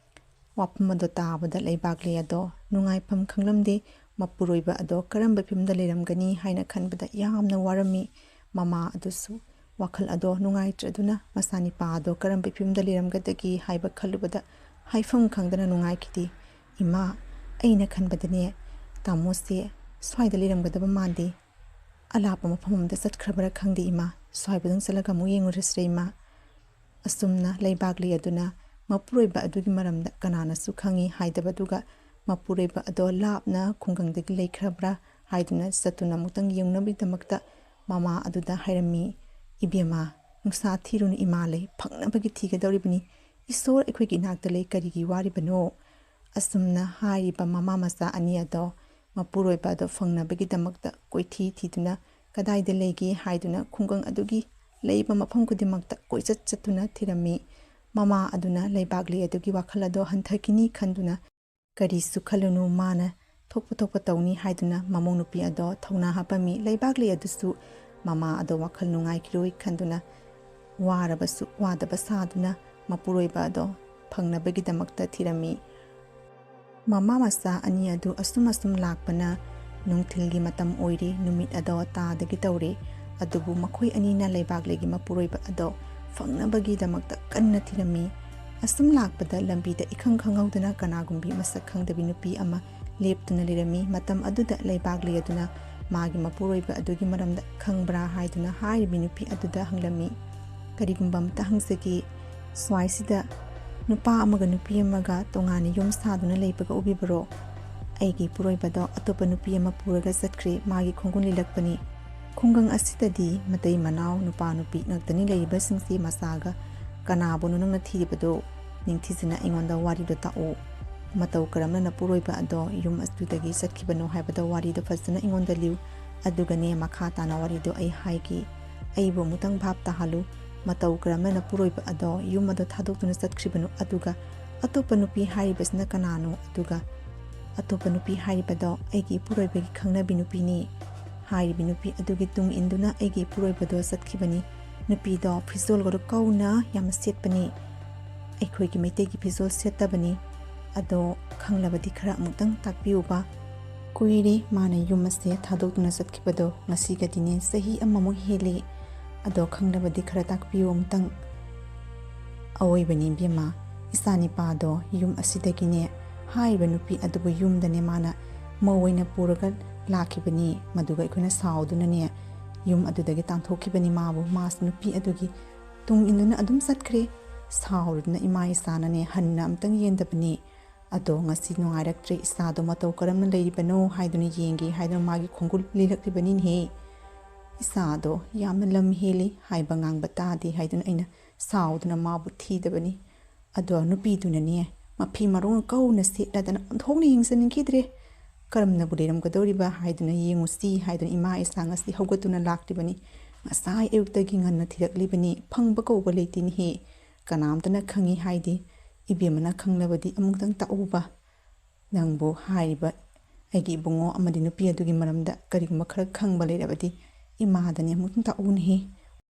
ꯋꯥꯐꯝ ꯑꯗꯨ ꯇꯥꯕꯗ ꯂꯩꯕꯥꯛꯂꯩ ꯑꯗꯣ ꯅꯨꯡꯉꯥꯏꯐꯝ ꯈꯪꯂꯝꯗꯦ꯫ ꯃꯄꯨꯔꯣꯏꯕ ꯑꯗꯣ ꯀꯔꯝꯕ ꯐꯤꯕꯝꯗ ꯂꯩꯔꯝꯒꯅꯤ ꯍꯥꯏꯅ ꯈꯟꯕꯗ ꯌꯥꯝꯅ ꯋꯥꯔꯝꯃꯤ꯫ ꯃꯃꯥ ꯑꯗꯨꯁꯨ ꯋꯥꯈꯜ ꯑꯗꯣ ꯅꯨꯡꯉꯥꯏꯇ꯭ꯔꯗꯨꯅ ꯃꯆꯥꯅꯤꯄꯥ ꯑꯗꯣ ꯀꯔꯝꯕ ꯐꯤꯕꯝꯗ ꯂꯩꯔꯝꯒꯗꯒꯦ ꯍꯥꯏꯕ ꯈꯜꯂꯨꯕꯗ ꯍꯥꯏꯐꯝ ꯈꯪꯗꯅ ꯅꯨꯡꯉꯥꯏꯈꯤꯗꯦ꯫ "ꯏꯃꯥ, ꯑꯩꯅ ꯈꯟꯕꯗꯅꯦ, ꯇꯥꯃꯣꯁꯦ ꯁ꯭ꯋꯥꯏꯗ ꯂꯩꯔꯝꯒꯗꯕ ꯃꯥꯟꯗꯦ꯫ ꯑꯂꯥꯞꯄ ꯃꯐꯝ ꯑꯃꯗ ꯆꯠꯈ꯭ꯔꯕ꯭ꯔꯥ ꯈꯪꯗꯦ ꯏꯃꯥ꯫ ꯁ꯭ꯋꯥꯏꯕꯗꯪ ꯆꯠꯂꯒ ꯑꯃꯨꯛ ꯌꯦꯡꯉꯨꯔꯁꯤꯔ ꯏꯃꯥ?" ꯑꯁꯨꯝꯅ ꯂꯩꯕꯥꯛꯂꯩ ꯑꯗꯨꯅ ꯃꯄꯨꯔꯣꯏꯕ ꯑꯗꯨꯒꯤ ꯃꯔꯝꯗ ꯀꯅꯥꯅꯁꯨ ꯈꯪꯉꯤ ꯍꯥꯏꯗꯕꯗꯨꯒ ꯃꯄꯨꯔꯣꯏꯕ ꯑꯗꯣ ꯂꯥꯞꯅ ꯈꯨꯡꯒꯪꯗꯒꯤ ꯂꯩꯈ꯭ꯔꯕ꯭ꯔꯥ ꯍꯥꯏꯗꯨꯅ ꯆꯠꯇꯨꯅ ꯑꯃꯨꯛꯇꯪ ꯌꯦꯡꯅꯕꯒꯤꯗꯃꯛꯇ ꯃꯃꯥ ꯑꯗꯨꯗ ꯍꯥꯏꯔꯝꯃꯤ꯫ "ꯏꯕꯦꯝꯃ, ꯅꯨꯡꯁꯥ ꯊꯤꯔꯨꯅꯨ ꯏꯃꯥ ꯂꯩ, ꯐꯪꯅꯕꯒꯤ ꯊꯤꯒꯗꯧꯔꯤꯕꯅꯤ꯫ ꯏꯁꯣꯔ ꯑꯩꯈꯣꯏꯒꯤ ꯏꯅꯥꯛꯇ ꯂꯩ, ꯀꯔꯤꯒꯤ ꯋꯥꯔꯤꯕꯅꯣ?" ꯑꯁꯨꯝꯅ ꯍꯥꯏꯔꯤꯕ ꯃꯃꯥ ꯃꯆꯥ ꯑꯅꯤ ꯑꯗꯣ ꯃꯄꯨꯔꯣꯏꯕ ꯑꯗꯣ ꯐꯪꯅꯕꯒꯤꯗꯃꯛꯇ ꯀꯣꯏꯊꯤ ꯊꯤꯗꯨꯅ ꯀꯗꯥꯏꯗ ꯂꯩꯒꯦ ꯍꯥꯏꯗꯨꯅ ꯈꯨꯡꯒꯪ ꯑꯗꯨꯒꯤ ꯂꯩꯕ ꯃꯐꯝ ꯈꯨꯗꯤꯡꯃꯛꯇ ꯀꯣꯏꯆꯠ ꯆꯠꯇꯨꯅ ꯊꯤꯔꯝꯃꯤ꯫ ꯃꯃꯥ ꯑꯗꯨꯅ ꯂꯩꯕꯥꯛꯂꯩ ꯑꯗꯨꯒꯤ ꯋꯥꯈꯜ ꯑꯗꯣ ꯍꯟꯊꯈꯤꯅꯤ ꯈꯟꯗꯨꯅ, "ꯀꯔꯤꯁꯨ ꯈꯜꯂꯨꯅꯨ, ꯃꯥꯅ ꯊꯣꯛꯄ ꯊꯣꯛꯄ ꯇꯧꯅꯤ" ꯍꯥꯏꯗꯨꯅ ꯃꯃꯧ ꯅꯨꯄꯤ ꯑꯗꯣ ꯊꯧꯅꯥ ꯍꯥꯞꯄꯝꯃꯤ꯫ ꯂꯩꯕꯥꯛꯂꯩ ꯑꯗꯨꯁꯨ ꯃꯃꯥ ꯑꯗꯣ ꯋꯥꯈꯜ ꯅꯨꯡꯉꯥꯏꯈꯤꯔꯣꯏ ꯈꯟꯗꯨꯅ ꯋꯥꯔꯕꯁꯨ ꯋꯥꯗꯕ ꯁꯥꯗꯨꯅ ꯃꯄꯨꯔꯣꯏꯕ ꯑꯗꯣ ꯐꯪꯅꯕꯒꯤꯗꯃꯛꯇ ꯊꯤꯔꯝꯃꯤ꯫ ꯃꯃꯥ ꯃꯆꯥ ꯑꯅꯤ ꯑꯗꯨ ꯑꯁꯨꯝ ꯑꯁꯨꯝ ꯂꯥꯛꯄꯅ ꯅꯨꯡꯊꯤꯜꯒꯤ ꯃꯇꯝ ꯑꯣꯏꯔꯤ꯫ ꯅꯨꯃꯤꯠ ꯑꯗꯣ ꯇꯥꯗꯒꯤ ꯇꯧꯔꯤ꯫ ꯑꯗꯨꯕꯨ ꯃꯈꯣꯏ ꯑꯅꯤꯅ ꯂꯩꯕꯥꯛꯂꯩꯒꯤ ꯃꯄꯨꯔꯣꯏꯕ ꯑꯗꯣ ꯐꯪꯅꯕꯒꯤꯗꯃꯛꯇ ꯀꯟꯅ ꯊꯤꯔꯝꯃꯤ꯫ ꯑꯁꯨꯝ ꯂꯥꯛꯄꯗ ꯂꯝꯕꯤꯗ ꯏꯈꯪ ꯈꯪꯍꯧꯗꯅ ꯀꯅꯥꯒꯨꯝꯕꯤ ꯃꯁꯛ ꯈꯪꯗꯕꯤ ꯅꯨꯄꯤ ꯑꯃ ꯂꯦꯞꯇꯨꯅ ꯂꯩꯔꯝꯃꯤ꯫ ꯃꯇꯝ ꯑꯗꯨꯗ ꯂꯩꯕꯥꯛꯂꯩ ꯑꯗꯨꯅ ꯃꯥꯒꯤ ꯃꯄꯨꯔꯣꯏꯕ ꯑꯗꯨꯒꯤ ꯃꯔꯝꯗ ꯈꯪꯕ꯭ꯔꯥ ꯍꯥꯏꯗꯨꯅ ꯍꯥꯏꯔꯤꯕꯤ ꯅꯨꯄꯤ ꯑꯗꯨꯗ ꯍꯪꯂꯝꯃꯤ꯫ "ꯀꯔꯤꯒꯨꯝꯕ ꯑꯃꯇ ꯍꯪꯖꯒꯦ, ꯁ꯭ꯋꯥꯏꯁꯤꯗ ꯅꯨꯄꯥ ꯑꯃꯒ ꯅꯨꯄꯤ ꯑꯃꯒ ꯇꯣꯉꯥꯟꯅ ꯌꯨꯝ ꯁꯥꯗꯨꯅ ꯂꯩꯕꯒ ꯎꯕꯤꯕꯔꯣ? ꯑꯩꯒꯤ ꯏꯄꯨꯔꯣꯏꯕꯗꯣ ꯑꯇꯣꯞꯄ ꯅꯨꯄꯤ ꯑꯃ ꯄꯨꯔꯒ ꯆꯠꯈ꯭ꯔꯦ꯫ ꯃꯥꯒꯤ ꯈꯣꯡꯒꯨꯟ ꯂꯤꯂꯛꯄꯅꯤ꯫ ꯈꯨꯡꯒꯪ ꯑꯁꯤꯗꯗꯤ ꯃꯇꯩ ꯃꯅꯥꯎ ꯅꯨꯄꯥ ꯅꯨꯄꯤ ꯉꯥꯛꯇꯅꯤ ꯂꯩꯔꯤꯕꯁꯤꯡꯁꯤ꯫ ꯃꯆꯥꯒ ꯀꯅꯥꯕꯨꯅꯣ ꯅꯪꯅ ꯊꯤꯔꯤꯕꯗꯣ? ꯅꯤꯡꯊꯤꯖꯅ ꯑꯩꯉꯣꯟꯗ ꯋꯥꯔꯤꯗꯣ ꯇꯥꯛꯎ꯫ ꯃꯇꯧ ꯀꯔꯝꯅ ꯅꯄꯨꯔꯣꯏꯕ ꯑꯗꯣ ꯌꯨꯝ ꯑꯗꯨꯗꯒꯤ ꯆꯠꯈꯤꯕꯅꯣ ꯍꯥꯏꯕꯗꯣ ꯋꯥꯔꯤꯗꯣ ꯐꯖꯅ ꯑꯩꯉꯣꯟꯗ ꯂꯤꯌꯨ꯫ ꯑꯗꯨꯒꯅꯦ, ꯃꯈꯥ ꯇꯥꯅ ꯋꯥꯔꯤꯗꯣ ꯑꯩ ꯍꯥꯏꯒꯦ꯫ ꯑꯩꯕꯨ ꯑꯃꯨꯛꯇꯪ ꯚꯥꯞ ꯇꯥꯍꯜꯂꯨ꯫ ꯃꯇꯧ ꯀꯔꯝꯅ ꯅꯄꯨꯔꯣꯏꯕ ꯑꯗꯣ ꯌꯨꯝ ꯑꯗꯣ ꯊꯥꯗꯣꯛꯇꯨꯅ ꯆꯠꯈ꯭ꯔꯤꯕꯅꯣ? ꯑꯗꯨꯒ ꯑꯇꯣꯞꯄ ꯅꯨꯄꯤ ꯍꯥꯏꯔꯤꯕꯁꯤꯅ ꯀꯅꯥꯅꯣ? ꯑꯗꯨꯒ ꯑꯇꯣꯞꯄ ꯅꯨꯄꯤ ꯍꯥꯏꯔꯤꯕꯗꯣ ꯑꯩꯒꯤ ꯏꯄꯨꯔꯣꯏꯕꯒꯤ ꯈꯪꯅꯕꯤ ꯅꯨꯄꯤꯅꯤ꯫ ꯍꯥꯏꯔꯤꯕꯤ ꯅꯨꯄꯤ ꯑꯗꯨꯒꯤ ꯇꯨꯡ ꯏꯟꯗꯨꯅ ꯑꯩꯒꯤ ꯏꯄꯨꯔꯣꯏꯕꯗꯣ ꯆꯠꯈꯤꯕꯅꯤ꯫ ꯅꯨꯄꯤꯗꯣ ꯐꯤꯖꯣꯜꯒꯗꯣ ꯀꯧꯅ ꯌꯥꯝꯅ ꯁꯦꯠꯄꯅꯤ꯫ ꯑꯩꯈꯣꯏꯒꯤ ꯃꯩꯇꯩꯒꯤ ꯐꯤꯖꯣꯜ ꯁꯦꯠꯇꯕꯅꯤ꯫ ꯑꯗꯣ ꯈꯪꯂꯕꯗꯤ ꯈꯔ ꯑꯃꯨꯛꯇꯪ ꯇꯥꯛꯄꯤꯌꯨꯕ꯫ ꯀꯨꯏꯔꯦ ꯃꯥꯅ ꯌꯨꯝ ꯑꯁꯦ ꯊꯥꯗꯣꯛꯇꯨꯅ ꯆꯠꯈꯤꯕꯗꯣ, ꯉꯁꯤꯒꯗꯤꯅꯦ ꯆꯍꯤ ꯑꯃꯃꯨꯛ ꯍꯦꯜꯂꯦ꯫ ꯑꯗꯣ ꯈꯪꯂꯕꯗꯤ ꯈꯔ ꯇꯥꯛꯄꯤꯌꯨ ꯑꯃꯨꯛꯇꯪ꯫ ꯑꯋꯣꯏꯕꯅꯤ ꯏꯕꯦꯝꯃ, ꯏꯆꯥꯅꯤꯄꯥꯗꯣ ꯌꯨꯝ ꯑꯁꯤꯗꯒꯤꯅꯦ, ꯍꯥꯏꯔꯤꯕ ꯅꯨꯄꯤ ꯑꯗꯨꯕꯨ ꯌꯨꯝꯗꯅꯦ ꯃꯥꯅ ꯃꯧ ꯑꯣꯏꯅ ꯄꯨꯔꯒ ꯂꯥꯛꯈꯤꯕꯅꯤ꯫ ꯃꯗꯨꯒ ꯑꯩꯈꯣꯏꯅ ꯁꯥꯎꯗꯨꯅꯅꯦ ꯌꯨꯝ ꯑꯗꯨꯗꯒꯤ ꯇꯥꯟꯊꯣꯛꯈꯤꯕꯅꯤ ꯃꯥꯕꯨ꯫ ꯃꯥꯁꯨ ꯅꯨꯄꯤ ꯑꯗꯨꯒꯤ ꯇꯨꯡ ꯏꯟꯗꯨꯅ ꯑꯗꯨꯝ ꯆꯠꯈ꯭ꯔꯦ꯫ ꯁꯥꯎꯔꯗꯨꯅ ꯏꯃꯥ ꯏꯆꯥꯅꯅꯦ ꯍꯟꯅ ꯑꯝꯇꯪ ꯌꯦꯡꯗꯕꯅꯤ꯫ ꯑꯗꯣ ꯉꯁꯤ ꯅꯨꯡꯉꯥꯏꯔꯛꯇ꯭ꯔꯦ, ꯏꯆꯥꯗꯣ ꯃꯇꯧ ꯀꯔꯝꯅ ꯂꯩꯔꯤꯕꯅꯣ ꯍꯥꯏꯗꯨꯅ ꯌꯦꯡꯒꯦ ꯍꯥꯏꯗꯨꯅ ꯃꯥꯒꯤ ꯈꯣꯡꯒꯨꯜ ꯂꯤꯂꯛꯂꯤꯕꯅꯤꯅꯦꯍꯦ꯫ ꯏꯆꯥꯗꯣ ꯌꯥꯝꯅ ꯂꯝ ꯍꯦꯜꯂꯤ, ꯍꯥꯏꯕ ꯉꯥꯡꯕ ꯇꯥꯗꯦ ꯍꯥꯏꯗꯨꯅ ꯑꯩꯅ ꯁꯥꯎꯗꯨꯅ ꯃꯥꯕꯨ ꯊꯤꯗꯕꯅꯤ꯫ ꯑꯗꯣ ꯅꯨꯄꯤꯗꯨꯅꯅꯦ ꯃꯐꯤ ꯃꯔꯣꯡ ꯀꯧꯅ ꯁꯦꯠꯂꯗꯅ ꯑꯣꯟꯊꯣꯛꯅ ꯌꯦꯡꯖꯅꯤꯡꯈꯤꯗ꯭ꯔꯦ꯫ ꯀꯔꯝꯅꯕꯨ ꯂꯩꯔꯝꯒꯗꯧꯔꯤꯕ ꯍꯥꯏꯗꯨꯅ ꯌꯦꯡꯉꯨꯁꯤ ꯍꯥꯏꯗꯨꯅ ꯏꯃꯥ ꯏꯆꯥ ꯉꯁꯤ ꯍꯧꯒꯠꯇꯨꯅ ꯂꯥꯛꯂꯤꯕꯅꯤ꯫ ꯉꯁꯥꯏ ꯑꯌꯨꯛꯇꯒꯤ ꯉꯟꯅ ꯊꯤꯔꯛꯂꯤꯕꯅꯤ, ꯐꯪꯕ ꯀꯧꯕ ꯂꯩꯇꯦꯅꯦꯍꯦ꯫ ꯀꯅꯥꯝꯇꯅ ꯈꯪꯉꯤ ꯍꯥꯏꯗꯦ꯫ ꯏꯕꯦꯝꯃꯅ ꯈꯪꯂꯕꯗꯤ ꯑꯃꯨꯛꯇꯪ ꯇꯥꯛꯎꯕ꯫ ꯅꯪꯕꯨ ꯍꯥꯏꯔꯤꯕ ꯑꯩꯒꯤ ꯏꯕꯨꯡꯉꯣ ꯑꯃꯗꯤ ꯅꯨꯄꯤ ꯑꯗꯨꯒꯤ ꯃꯔꯝꯗ ꯀꯔꯤꯒꯨꯝꯕ ꯈꯔ ꯈꯪꯕ ꯂꯩꯔꯕꯗꯤ ꯏꯃꯥꯗꯅꯤ ꯑꯃꯨꯛꯇꯪ ꯇꯥꯛꯎꯅꯦꯍꯦ꯫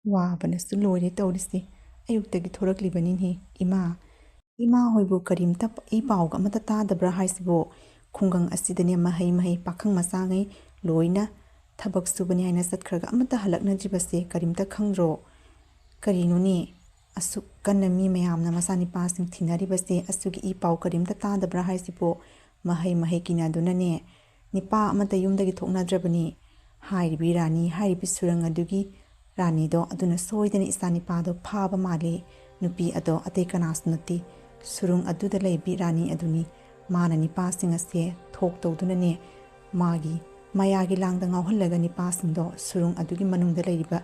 ꯋꯥꯕꯅꯁꯨ ꯂꯣꯏꯔꯦ ꯇꯧꯔꯤꯁꯦ꯫ ꯑꯌꯨꯛꯇꯒꯤ ꯊꯣꯔꯛꯂꯤꯕꯅꯤꯅꯦ ꯏꯃꯥ꯫ ꯏꯃꯥ ꯍꯣꯏꯕꯨ ꯀꯔꯤꯝꯇ ꯏ ꯄꯥꯎꯒ ꯑꯃꯠꯇ ꯇꯥꯗꯕ꯭ꯔꯥ ꯍꯥꯏꯁꯤꯕꯨ? ꯈꯨꯡꯒꯪ ꯑꯁꯤꯗꯅꯦ ꯃꯍꯩ ꯃꯍꯩ ꯄꯥꯈꯪ ꯃꯆꯥꯉꯩ ꯂꯣꯏꯅ ꯊꯕꯛ ꯁꯨꯕꯅꯤ ꯍꯥꯏꯅ ꯆꯠꯈ꯭ꯔꯒ ꯑꯃꯠꯇ ꯍꯜꯂꯛꯅꯗ꯭ꯔꯤꯕꯁꯦ ꯀꯔꯤꯝꯇ ꯈꯪꯗ꯭ꯔꯣ? ꯀꯔꯤꯅꯣꯅꯦ? ꯑꯁꯨꯛ ꯀꯟꯅ ꯃꯤ ꯃꯌꯥꯝꯅ ꯃꯆꯥꯅꯤꯄꯥꯁꯤꯡ ꯊꯤꯅꯔꯤꯕꯁꯦ ꯑꯁꯨꯒꯤ ꯏ ꯄꯥꯎ ꯀꯔꯤꯝꯇ ꯇꯥꯗꯕ꯭ꯔꯥ ꯍꯥꯏꯁꯤꯕꯨ? ꯃꯍꯩ ꯃꯍꯩ ꯀꯤꯅꯗꯨꯅꯅꯦ ꯅꯤꯄꯥ ꯑꯃꯠꯇ ꯌꯨꯝꯗꯒꯤ ꯊꯣꯛꯅꯗ꯭ꯔꯕꯅꯤ꯫ ꯍꯥꯏꯔꯤꯕꯤ ꯔꯥꯅꯤ ꯍꯥꯏꯔꯤꯕꯤ ꯁꯨꯔꯪ ꯑꯗꯨꯒꯤ ꯔꯥꯅꯤꯗꯣ ꯑꯗꯨꯅ ꯁꯣꯏꯗꯅ ꯏꯆꯥꯅꯤꯄꯥꯗꯣ ꯐꯥꯕ ꯃꯥꯜꯂꯤ꯫ ꯅꯨꯄꯤ ꯑꯗꯣ ꯑꯇꯩ ꯀꯅꯥꯁꯨ ꯅꯠꯇꯦ, ꯁꯨꯔꯨꯡ ꯑꯗꯨꯗ ꯂꯩꯕꯤ ꯔꯥꯅꯤ ꯑꯗꯨꯅꯤ꯫ ꯃꯥꯅ ꯅꯤꯄꯥꯁꯤꯡ ꯑꯁꯦ ꯊꯣꯛ ꯇꯧꯗꯨꯅꯅꯦ ꯃꯥꯒꯤ ꯃꯌꯥꯒꯤ ꯂꯥꯡꯗ ꯉꯥꯎꯍꯜꯂꯒ ꯅꯤꯄꯥꯁꯤꯡꯗꯣ ꯁꯨꯔꯨꯡ ꯑꯗꯨꯒꯤ ꯃꯅꯨꯡꯗ ꯂꯩꯔꯤꯕ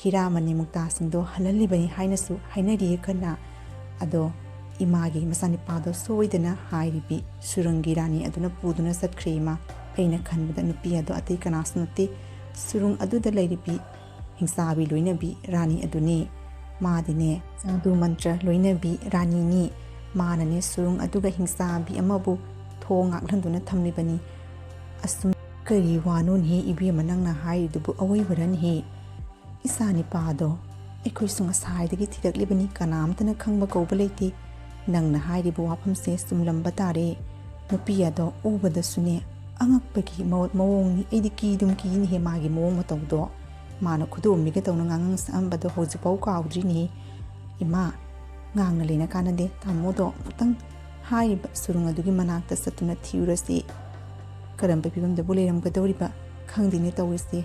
ꯍꯤꯔꯥ ꯃꯅꯤ ꯃꯨꯛꯇꯥꯁꯤꯡꯗꯣ ꯍꯜꯍꯜꯂꯤꯕꯅꯤ ꯍꯥꯏꯅꯁꯨ ꯍꯥꯏꯅꯔꯤꯌꯦ ꯀꯟꯅ꯫ ꯑꯗꯣ ꯏꯃꯥꯒꯤ ꯃꯆꯥꯅꯤꯄꯥꯗꯣ ꯁꯣꯏꯗꯅ ꯍꯥꯏꯔꯤꯕꯤ ꯁꯨꯔꯨꯡꯒꯤ ꯔꯥꯅꯤ ꯑꯗꯨꯅ ꯄꯨꯗꯨꯅ ꯆꯠꯈ꯭ꯔꯦ ꯏꯃꯥ꯫ ꯑꯩꯅ ꯈꯟꯕꯗ ꯅꯨꯄꯤ ꯑꯗꯣ ꯑꯇꯩ ꯀꯅꯥꯁꯨ ꯅꯠꯇꯦ, ꯁꯨꯔꯨꯡ ꯑꯗꯨꯗ ꯂꯩꯔꯤꯕꯤ ꯍꯤꯡꯆꯥꯕꯤ ꯂꯣꯏꯅꯕꯤ ꯔꯥꯅꯤ ꯑꯗꯨꯅꯤ꯫ ꯃꯥꯗꯤꯅꯦ ꯖꯥꯗꯨ ꯃꯟꯇ꯭ꯔ ꯂꯣꯏꯅꯕꯤ ꯔꯥꯅꯤꯅꯤ꯫ ꯃꯥꯅꯅꯦ ꯁꯨꯔꯨꯡ ꯑꯗꯨꯒ ꯍꯤꯡꯆꯥꯕꯤ ꯑꯃꯕꯨ ꯊꯣꯡ ꯉꯥꯛꯍꯟꯗꯨꯅ ꯊꯝꯂꯤꯕꯅꯤ꯫ ꯑꯁꯨꯝ ꯀꯔꯤ ꯋꯥꯅꯣꯅꯦꯍꯦ ꯏꯕꯦꯝꯃ ꯅꯪꯅ ꯍꯥꯏꯔꯤꯗꯨꯕꯨ ꯑꯋꯣꯏꯕꯔꯅꯦꯍꯦ? ꯏꯆꯥ ꯅꯤꯄꯥꯗꯣ ꯑꯩꯈꯣꯏꯁꯨ ꯉꯁꯥꯏꯗꯒꯤ ꯊꯤꯔꯛꯂꯤꯕꯅꯤ, ꯀꯅꯥꯝꯇꯅ ꯈꯪꯕ ꯀꯧꯕ ꯂꯩꯇꯦ꯫ ꯅꯪꯅ ꯍꯥꯏꯔꯤꯕ ꯋꯥꯐꯝꯁꯦ ꯆꯨꯝꯂꯝꯕ ꯇꯥꯔꯦ꯫ ꯅꯨꯄꯤ ꯑꯗꯣ ꯎꯕꯗꯁꯨꯅꯦ ꯑꯉꯛꯄꯒꯤ ꯃꯑꯣ-, ꯃꯑꯣꯡꯅꯤ꯫ ꯑꯩꯗꯤ ꯀꯤꯗꯨꯝ ꯀꯤꯅꯦꯍꯦ ꯃꯥꯒꯤ ꯃꯑꯣꯡ ꯃꯇꯧꯗꯣ꯫ ꯃꯥꯅ ꯈꯨꯗꯣꯝꯕꯤꯒ ꯇꯧꯅ ꯉꯥꯡꯉꯪ ꯁꯛꯑꯝꯕꯗꯣ ꯍꯧꯖꯤꯛꯐꯥꯎ ꯀꯥꯎꯗ꯭ꯔꯤꯅꯦꯍꯦ꯫ ꯏꯃꯥ, ꯉꯥꯡꯅ ꯂꯩꯅ ꯀꯥꯟꯅꯗꯦ, ꯇꯥꯃꯣꯗꯣ ꯑꯃꯨꯛꯇꯪ ꯍꯥꯏꯔꯤꯕ ꯁꯨꯔꯨꯡ ꯑꯗꯨꯒꯤ ꯃꯅꯥꯛꯇ ꯆꯠꯇꯨꯅ ꯊꯤꯔꯨꯔꯁꯤ꯫ ꯀꯔꯝꯕ ꯐꯤꯕꯝꯗꯕꯨ ꯂꯩꯔꯝꯒꯗꯧꯔꯤꯕ ꯈꯪꯗꯦꯅꯦ ꯇꯧꯔꯤꯁꯦ꯫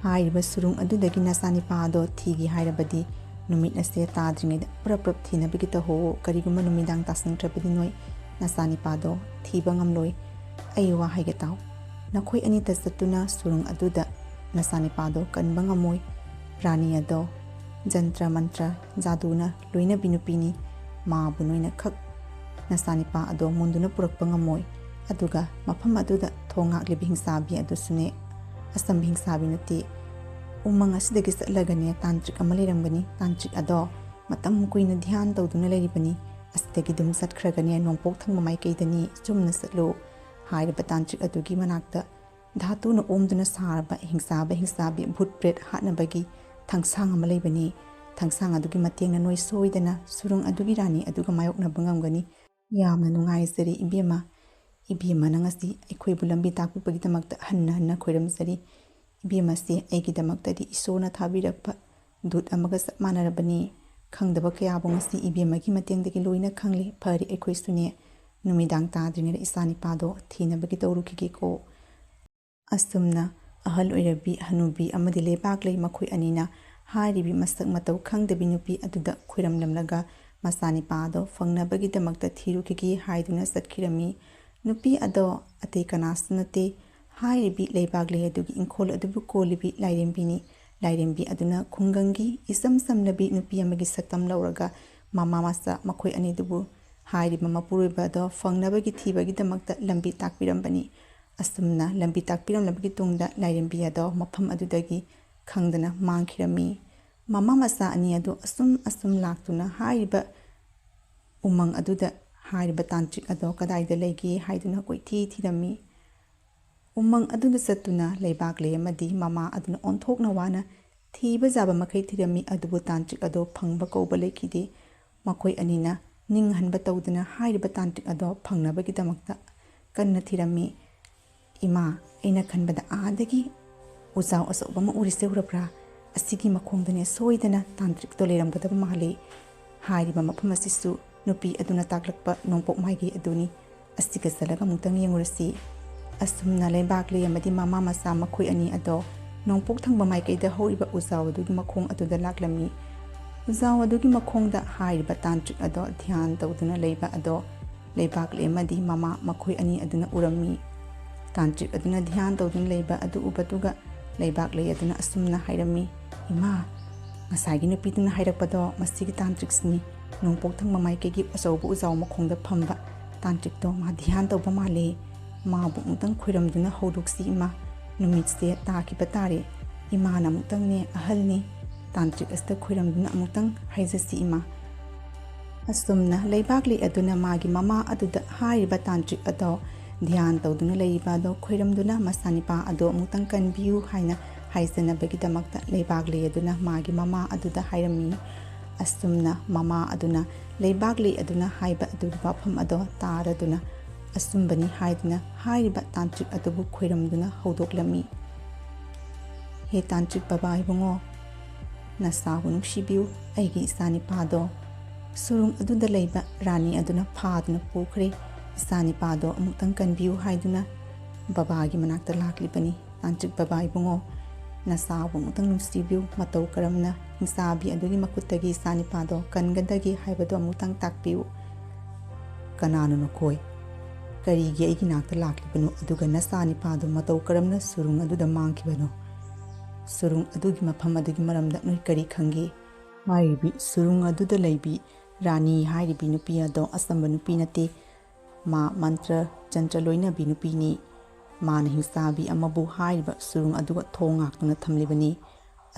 ꯍꯥꯏꯔꯤꯕ ꯁꯨꯔꯨꯡ ꯑꯗꯨꯗꯒꯤ ꯅꯆꯥꯅꯤꯄꯥ ꯑꯗꯣ ꯊꯤꯒꯦ ꯍꯥꯏꯔꯕꯗꯤ ꯅꯨꯃꯤꯠ ꯑꯁꯦ ꯇꯥꯗ꯭ꯔꯤꯉꯩꯗ ꯄ꯭ꯔꯞ ꯄ꯭ꯔꯞ ꯊꯤꯅꯕꯒꯤ ꯇꯧꯍꯧꯋꯣ꯫ ꯀꯔꯤꯒꯨꯝꯕ ꯅꯨꯃꯤꯗꯥꯡ ꯇꯥꯁꯤꯟꯈ꯭ꯔꯕꯗꯤ ꯅꯣꯏ ꯅꯆꯥꯅꯤꯄꯥꯗꯣ ꯊꯤꯕ ꯉꯝꯂꯣꯏ꯫ ꯑꯩ ꯋꯥ ꯍꯥꯏꯒꯦ ꯇꯥꯎ꯫ ꯅꯈꯣꯏ ꯑꯅꯤꯇ ꯆꯠꯇꯨꯅ ꯁꯨꯔꯨꯡ ꯑꯗꯨꯗ ꯅꯆꯥꯅꯤꯄꯥꯗꯣ ꯀꯟꯕ ꯉꯝꯃꯣꯏ꯫ ꯔꯥꯅꯤ ꯑꯗꯣ ꯖꯟꯇ꯭ꯔ ꯃꯟꯇ꯭ꯔ ꯖꯥꯗꯨꯅ ꯂꯣꯏꯅꯕꯤ ꯅꯨꯄꯤꯅꯤ꯫ ꯃꯥꯕꯨ ꯅꯣꯏꯅ ꯈꯛ ꯅꯆꯥꯅꯤꯄꯥ ꯑꯗꯣ ꯃꯨꯟꯗꯨꯅ ꯄꯨꯔꯛꯄ ꯉꯝꯃꯣꯏ꯫ ꯑꯗꯨꯒ ꯃꯐꯝ ꯑꯗꯨꯗ ꯊꯣꯡ ꯉꯥꯛꯂꯤꯕ ꯍꯤꯡꯆꯥꯕꯤ ꯑꯗꯨꯁꯨꯅꯦ ꯑꯆꯝꯕ ꯍꯤꯡꯆꯥꯕꯤ ꯅꯠꯇꯦ꯫ ꯎꯃꯪ ꯑꯁꯤꯗꯒꯤ ꯆꯠꯂꯒꯅꯦ ꯇꯥꯟꯇ꯭ꯔꯤꯛ ꯑꯃ ꯂꯩꯔꯝꯒꯅꯤ꯫ ꯇꯥꯟꯇ꯭ꯔꯤꯛ ꯑꯗꯣ ꯃꯇꯝ ꯀꯨꯏꯅ ꯙ꯭ꯌꯥꯟ ꯇꯧꯗꯨꯅ ꯂꯩꯔꯤꯕꯅꯤ꯫ ꯑꯁꯤꯗꯒꯤ ꯑꯗꯨꯝ ꯆꯠꯈ꯭ꯔꯒꯅꯦ ꯅꯣꯡꯄꯣꯛ ꯊꯪꯕ ꯃꯥꯏꯀꯩꯗꯅꯤ꯫ ꯆꯨꯝꯅ ꯆꯠꯂꯨ꯫ ꯍꯥꯏꯔꯤꯕ ꯇꯥꯟꯇ꯭ꯔꯤꯛ ꯑꯗꯨꯒꯤ ꯃꯅꯥꯛꯇ ꯙꯥꯇꯨꯅ ꯑꯣꯝꯗꯨꯅ ꯁꯥꯔꯕ ꯍꯤꯡꯆꯥꯕ ꯍꯤꯡꯆꯥꯕꯤ ꯚꯨꯠ ꯄ꯭ꯔꯦꯠ ꯍꯥꯠꯅꯕꯒꯤ ꯊꯥꯡꯁꯥꯡ ꯑꯃ ꯂꯩꯕꯅꯤ꯫ ꯊꯥꯡꯁꯥꯡ ꯑꯗꯨꯒꯤ ꯃꯇꯦꯡꯅ ꯅꯣꯏ ꯁꯣꯏꯗꯅ ꯁꯨꯔꯨꯡ ꯑꯗꯨꯒꯤ ꯔꯥꯅꯤ ꯑꯗꯨꯒ ꯃꯥꯌꯣꯛꯅꯕ ꯉꯝꯒꯅꯤ꯫ ꯌꯥꯝꯅ ꯅꯨꯡꯉꯥꯏꯖꯔꯦ ꯏꯕꯦꯝꯃ꯫ ꯏꯕꯦꯝꯃꯅ ꯉꯁꯤ ꯑꯩꯈꯣꯏꯕꯨ ꯂꯝꯕꯤ ꯇꯥꯛꯄꯤꯕꯒꯤꯗꯃꯛꯇ ꯍꯟꯅ ꯍꯟꯅ ꯈꯣꯏꯔꯝꯖꯔꯤ꯫ ꯏꯕꯦꯝꯃꯁꯦ ꯑꯩꯒꯤꯗꯃꯛꯇꯗꯤ ꯏꯁꯣꯔꯅ ꯊꯥꯕꯤꯔꯛꯄ ꯗꯨꯠ ꯑꯃꯒ ꯆꯞ ꯃꯥꯟꯅꯔꯕꯅꯤ꯫ ꯈꯪꯗꯕ ꯀꯌꯥꯕꯨ ꯉꯁꯤ ꯏꯕꯦꯝꯃꯒꯤ ꯃꯇꯦꯡꯗꯒꯤ ꯂꯣꯏꯅ ꯈꯪꯂꯦ꯫ ꯐꯔꯦ, ꯑꯩꯈꯣꯏꯁꯨꯅꯦ ꯅꯨꯃꯤꯗꯥꯡ ꯇꯥꯗ꯭ꯔꯤꯉꯩꯗ ꯏꯆꯥ ꯅꯤꯄꯥꯗꯣ ꯊꯤꯅꯕꯒꯤ ꯇꯧꯔꯨꯈꯤꯒꯦꯀꯣ꯫ ꯑꯁꯨꯝꯅ ꯑꯍꯜ ꯑꯣꯏꯔꯕꯤ ꯍꯅꯨꯕꯤ ꯑꯃꯗꯤ ꯂꯩꯕꯥꯛꯂꯩ ꯃꯈꯣꯏ ꯑꯅꯤꯅ ꯍꯥꯏꯔꯤꯕꯤ ꯃꯁꯛ ꯃꯇꯧ ꯈꯪꯗꯕꯤ ꯅꯨꯄꯤ ꯑꯗꯨꯗ ꯈꯣꯏꯔꯝꯂꯝꯂꯒ ꯃꯆꯥꯅꯤꯄꯥ ꯑꯗꯣ ꯐꯪꯅꯕꯒꯤꯗꯃꯛꯇ ꯊꯤꯔꯨꯈꯤꯒꯦ ꯍꯥꯏꯗꯨꯅ ꯆꯠꯈꯤꯔꯝꯃꯤ꯫ ꯅꯨꯄꯤ ꯑꯗꯣ ꯑꯇꯩ ꯀꯅꯥꯁꯨ ꯅꯠꯇꯦ, ꯍꯥꯏꯔꯤꯕꯤ ꯂꯩꯕꯥꯛꯂꯩ ꯑꯗꯨꯒꯤ ꯏꯪꯈꯣꯜ ꯑꯗꯨꯕꯨ ꯀꯣꯜꯂꯤꯕꯤ ꯂꯥꯏꯔꯦꯝꯕꯤꯅꯤ꯫ ꯂꯥꯏꯔꯦꯝꯕꯤ ꯑꯗꯨꯅ ꯈꯨꯡꯒꯪꯒꯤ ꯏꯆꯝ ꯆꯝꯂꯕꯤ ꯅꯨꯄꯤ ꯑꯃꯒꯤ ꯁꯛꯇꯝ ꯂꯧꯔꯒ ꯃꯃꯥ ꯃꯆꯥ ꯃꯈꯣꯏ ꯑꯅꯤꯗꯨꯕꯨ ꯍꯥꯏꯔꯤꯕ ꯃꯄꯨꯔꯣꯏꯕ ꯑꯗꯣ ꯐꯪꯅꯕꯒꯤ ꯊꯤꯕꯒꯤꯗꯃꯛꯇ ꯂꯝꯕꯤ ꯇꯥꯛꯄꯤꯔꯝꯕꯅꯤ꯫ ꯑꯁꯨꯝꯅ ꯂꯝꯕꯤ ꯇꯥꯛꯄꯤꯔꯝꯂꯕꯒꯤ ꯇꯨꯡꯗ ꯂꯥꯏꯔꯦꯝꯕꯤ ꯑꯗꯣ ꯃꯐꯝ ꯑꯗꯨꯗꯒꯤ ꯈꯪꯗꯅ ꯃꯥꯡꯈꯤꯔꯝꯃꯤ꯫ ꯃꯃꯥ ꯃꯆꯥ ꯑꯅꯤ ꯑꯗꯨ ꯑꯁꯨꯝ ꯑꯁꯨꯝ ꯂꯥꯛꯇꯨꯅ ꯍꯥꯏꯔꯤꯕ ꯎꯃꯪ ꯑꯗꯨꯗ ꯍꯥꯏꯔꯤꯕ ꯇꯥꯟꯇ꯭ꯔꯤꯛ ꯑꯗꯣ ꯀꯗꯥꯏꯗ ꯂꯩꯒꯦ ꯍꯥꯏꯗꯨꯅ ꯀꯣꯏꯊꯤ ꯊꯤꯔꯝꯃꯤ꯫ ꯎꯃꯪ ꯑꯗꯨꯗ ꯆꯠꯇꯨꯅ ꯂꯩꯕꯥꯛꯂꯩ ꯑꯃꯗꯤ ꯃꯃꯥ ꯑꯗꯨꯅ ꯑꯣꯟꯊꯣꯛꯅ ꯋꯥꯅ ꯊꯤꯕ ꯌꯥꯕ ꯃꯈꯩ ꯊꯤꯔꯝꯃꯤ, ꯑꯗꯨꯕꯨ ꯇꯥꯟꯇ꯭ꯔꯤꯛ ꯑꯗꯣ ꯐꯪꯕ ꯀꯧꯕ ꯂꯩꯈꯤꯗꯦ꯫ ꯃꯈꯣꯏ ꯑꯅꯤꯅ ꯅꯤꯡꯍꯟꯕ ꯇꯧꯗꯨꯅ ꯍꯥꯏꯔꯤꯕ ꯇꯥꯟꯇ꯭ꯔꯤꯛ ꯑꯗꯣ ꯐꯪꯅꯕꯒꯤꯗꯃꯛꯇ ꯀꯟꯅ ꯊꯤꯔꯝꯃꯤ꯫ "ꯏꯃꯥ, ꯑꯩꯅ ꯈꯟꯕꯗ ꯑꯥꯗꯒꯤ ꯎꯖꯥꯎ ꯑꯆꯧꯕ ꯑꯃ ꯎꯔꯤꯁꯦ ꯎꯔꯕ꯭ꯔꯥ? ꯑꯁꯤꯒꯤ ꯃꯈꯣꯡꯗꯅꯦ ꯁꯣꯏꯗꯅ ꯇꯥꯟꯇ꯭ꯔꯤꯛꯇꯣ ꯂꯩꯔꯝꯒꯗꯕ ꯃꯥꯜꯂꯤ"꯫ ꯍꯥꯏꯔꯤꯕ ꯃꯐꯝ ꯑꯁꯤꯁꯨ ꯅꯨꯄꯤ ꯑꯗꯨꯅ ꯇꯥꯛꯂꯛꯄ ꯅꯣꯡꯄꯣꯛ ꯃꯥꯏꯀꯩ ꯑꯗꯨꯅꯤ꯫ ꯑꯁꯤꯒ ꯆꯠꯂꯒ ꯑꯃꯨꯛꯇꯪ ꯌꯦꯡꯉꯨꯔꯁꯤ꯫ ꯑꯁꯨꯝꯅ ꯂꯩꯕꯥꯛꯂꯩ ꯑꯃꯗꯤ ꯃꯃꯥ ꯃꯆꯥ ꯃꯈꯣꯏ ꯑꯅꯤ ꯑꯗꯣ ꯅꯣꯡꯄꯣꯛ ꯊꯪꯕ ꯃꯥꯏꯀꯩꯗ ꯍꯧꯔꯤꯕ ꯎꯖꯥꯎ ꯑꯗꯨꯒꯤ ꯃꯈꯣꯡ ꯑꯗꯨꯗ ꯂꯥꯛꯂꯝꯃꯤ꯫ ꯎꯖꯥꯎ ꯑꯗꯨꯒꯤ ꯃꯈꯣꯡꯗ ꯍꯥꯏꯔꯤꯕ ꯇꯥꯟꯇ꯭ꯔꯤꯛ ꯑꯗꯣ ꯙ꯭ꯌꯥꯟ ꯇꯧꯗꯨꯅ ꯂꯩꯕ ꯑꯗꯣ ꯂꯩꯕꯥꯛꯂꯩ ꯑꯃꯗꯤ ꯃꯃꯥ ꯃꯈꯣꯏ ꯑꯅꯤ ꯑꯗꯨꯅ ꯎꯔꯝꯃꯤ꯫ ꯇꯥꯟꯇ꯭ꯔꯤꯛ ꯑꯗꯨꯅ ꯙ꯭ꯌꯥꯟ ꯇꯧꯗꯨꯅ ꯂꯩꯕ ꯑꯗꯨ ꯎꯕꯗꯨꯒ ꯂꯩꯕꯥꯛꯂꯩ ꯑꯗꯨꯅ ꯑꯁꯨꯝꯅ ꯍꯥꯏꯔꯝꯃꯤ, "ꯏꯃꯥ, ꯉꯁꯥꯏꯒꯤ ꯅꯨꯄꯤꯗꯨꯅ ꯍꯥꯏꯔꯛꯄꯗꯣ ꯃꯁꯤꯒꯤ ꯇꯥꯟꯇ꯭ꯔꯤꯛꯁꯤꯅꯤ꯫ ꯅꯣꯡꯄꯣꯛ ꯊꯪꯕ ꯃꯥꯏꯀꯩꯒꯤ ꯑꯆꯧꯕ ꯎꯖꯥꯎ ꯃꯈꯣꯡꯗ ꯐꯝꯕ ꯇꯥꯟꯇ꯭ꯔꯤꯛꯇꯣ ꯃꯥ ꯙ꯭ꯌꯥꯟ ꯇꯧꯕ ꯃꯥꯜꯂꯦ꯫ ꯃꯥꯕꯨ ꯑꯃꯨꯛꯇꯪ ꯈꯣꯏꯔꯝꯗꯨꯅ ꯍꯧꯗꯣꯛꯁꯤ ꯏꯃꯥ꯫ ꯅꯨꯃꯤꯠꯁꯦ ꯇꯥꯈꯤꯕ ꯇꯥꯔꯦ꯫ ꯏꯃꯥꯅ ꯑꯃꯨꯛꯇꯪꯅꯦ ꯑꯍꯜꯅꯤ꯫ ꯇꯥꯟꯇ꯭ꯔꯤꯛ ꯑꯁꯤꯗ ꯈꯣꯏꯔꯝꯗꯨꯅ ꯑꯃꯨꯛꯇꯪ ꯍꯥꯏꯖꯁꯤ ꯏꯃꯥ"꯫ ꯑꯁꯨꯝꯅ ꯂꯩꯕꯥꯛꯂꯩ ꯑꯗꯨꯅ ꯃꯥꯒꯤ ꯃꯃꯥ ꯑꯗꯨꯗ ꯍꯥꯏꯔꯤꯕ ꯇꯥꯟꯇ꯭ꯔꯤꯛ ꯑꯗꯣ ꯙ꯭ꯌꯥꯟ ꯇꯧꯗꯨꯅ ꯂꯩꯔꯤꯕ ꯑꯗꯣ ꯈꯣꯏꯔꯝꯗꯨꯅ ꯃꯆꯥꯅꯤꯄꯥ ꯑꯗꯣ ꯑꯃꯨꯛꯇꯪ ꯀꯟꯕꯤꯌꯨ ꯍꯥꯏꯅ ꯍꯥꯏꯖꯅꯕꯒꯤꯗꯃꯛꯇ ꯂꯩꯕꯥꯛꯂꯩ ꯑꯗꯨꯅ ꯃꯥꯒꯤ ꯃꯃꯥ ꯑꯗꯨꯗ ꯍꯥꯏꯔꯝꯃꯤ꯫ ꯑꯁꯨꯝꯅ ꯃꯃꯥ ꯑꯗꯨꯅ ꯂꯩꯕꯥꯛꯂꯩ ꯑꯗꯨꯅ ꯍꯥꯏꯕ ꯑꯗꯨꯒꯤ ꯋꯥꯐꯝ ꯑꯗꯣ ꯇꯥꯔꯗꯨꯅ ꯑꯆꯨꯝꯕꯅꯤ ꯍꯥꯏꯗꯨꯅ ꯍꯥꯏꯔꯤꯕ ꯇꯥꯟꯇ꯭ꯔꯤꯛ ꯑꯗꯨꯕꯨ ꯈꯣꯏꯔꯝꯗꯨꯅ ꯍꯧꯗꯣꯛꯂꯝꯃꯤ꯫ "ꯍꯦ ꯇꯥꯟꯇ꯭ꯔꯤꯛ ꯕꯕꯥ ꯏꯕꯨꯡꯉꯣ, ꯅꯆꯥꯕꯨ ꯅꯨꯡꯁꯤꯕꯤꯌꯨ, ꯑꯩꯒꯤ ꯏꯆꯥꯅꯤꯄꯥꯗꯣ ꯁꯨꯔꯨꯡ ꯑꯗꯨꯗ ꯂꯩꯕ ꯔꯥꯅꯤ ꯑꯗꯨꯅ ꯐꯥꯗꯨꯅ ꯄꯨꯈ꯭ꯔꯦ꯫ ꯏꯆꯥꯅꯤꯄꯥꯗꯣ ꯑꯃꯨꯛꯇꯪ ꯀꯟꯕꯤꯌꯨ ꯍꯥꯏꯗꯨꯅ ꯕꯕꯥꯒꯤ ꯃꯅꯥꯛꯇ ꯂꯥꯛꯂꯤꯕꯅꯤ꯫ ꯇꯥꯟꯇ꯭ꯔꯤꯛ ꯕꯕꯥ ꯏꯕꯨꯡꯉꯣ, ꯅꯆꯥꯕꯨ ꯑꯃꯨꯛꯇꯪ ꯅꯨꯡꯁꯤꯕꯤꯌꯨ, ꯃꯇꯧ ꯀꯔꯝꯅ ꯍꯤꯡꯆꯥꯕꯤ ꯑꯗꯨꯒꯤ ꯃꯈꯨꯠꯇꯒꯤ ꯏꯆꯥꯅꯤꯄꯥꯗꯣ ꯀꯟꯒꯗꯒꯦ ꯍꯥꯏꯕꯗꯣ ꯑꯃꯨꯛꯇꯪ ꯇꯥꯛꯄꯤꯌꯨ꯫" "ꯀꯅꯥꯅꯣ ꯅꯈꯣꯏ? ꯀꯔꯤꯒꯤ ꯑꯩꯒꯤ ꯅꯥꯛꯇ ꯂꯥꯛꯂꯤꯕꯅꯣ? ꯑꯗꯨꯒ ꯅꯆꯥꯅꯤꯄꯥꯗꯣ ꯃꯇꯧ ꯀꯔꯝꯅ ꯁꯨꯔꯨꯡ ꯑꯗꯨꯗ ꯃꯥꯡꯈꯤꯕꯅꯣ? ꯁꯨꯔꯨꯡ ꯑꯗꯨꯒꯤ ꯃꯐꯝ ꯑꯗꯨꯒꯤ ꯃꯔꯝꯗ ꯅꯣꯏ ꯀꯔꯤ ꯈꯪꯒꯦ?" ꯍꯥꯏꯔꯤꯕꯤ ꯁꯨꯔꯨꯡ ꯑꯗꯨꯗ ꯂꯩꯕꯤ ꯔꯥꯅꯤ ꯍꯥꯏꯔꯤꯕꯤ ꯅꯨꯄꯤ ꯑꯗꯣ ꯑꯆꯝꯕ ꯅꯨꯄꯤ ꯅꯠꯇꯦ꯫ ꯃꯥ ꯃꯟꯇ꯭ꯔ ꯆꯟꯇ꯭ꯔ ꯂꯣꯏꯅꯕꯤ ꯅꯨꯄꯤꯅꯤ꯫ ꯃꯥꯅ ꯍꯤꯡꯆꯥꯕꯤ ꯑꯃꯕꯨ ꯍꯥꯏꯔꯤꯕ ꯁꯨꯔꯨꯡ ꯑꯗꯨꯒ ꯊꯣꯡ ꯉꯥꯛꯇꯨꯅ ꯊꯝꯂꯤꯕꯅꯤ꯫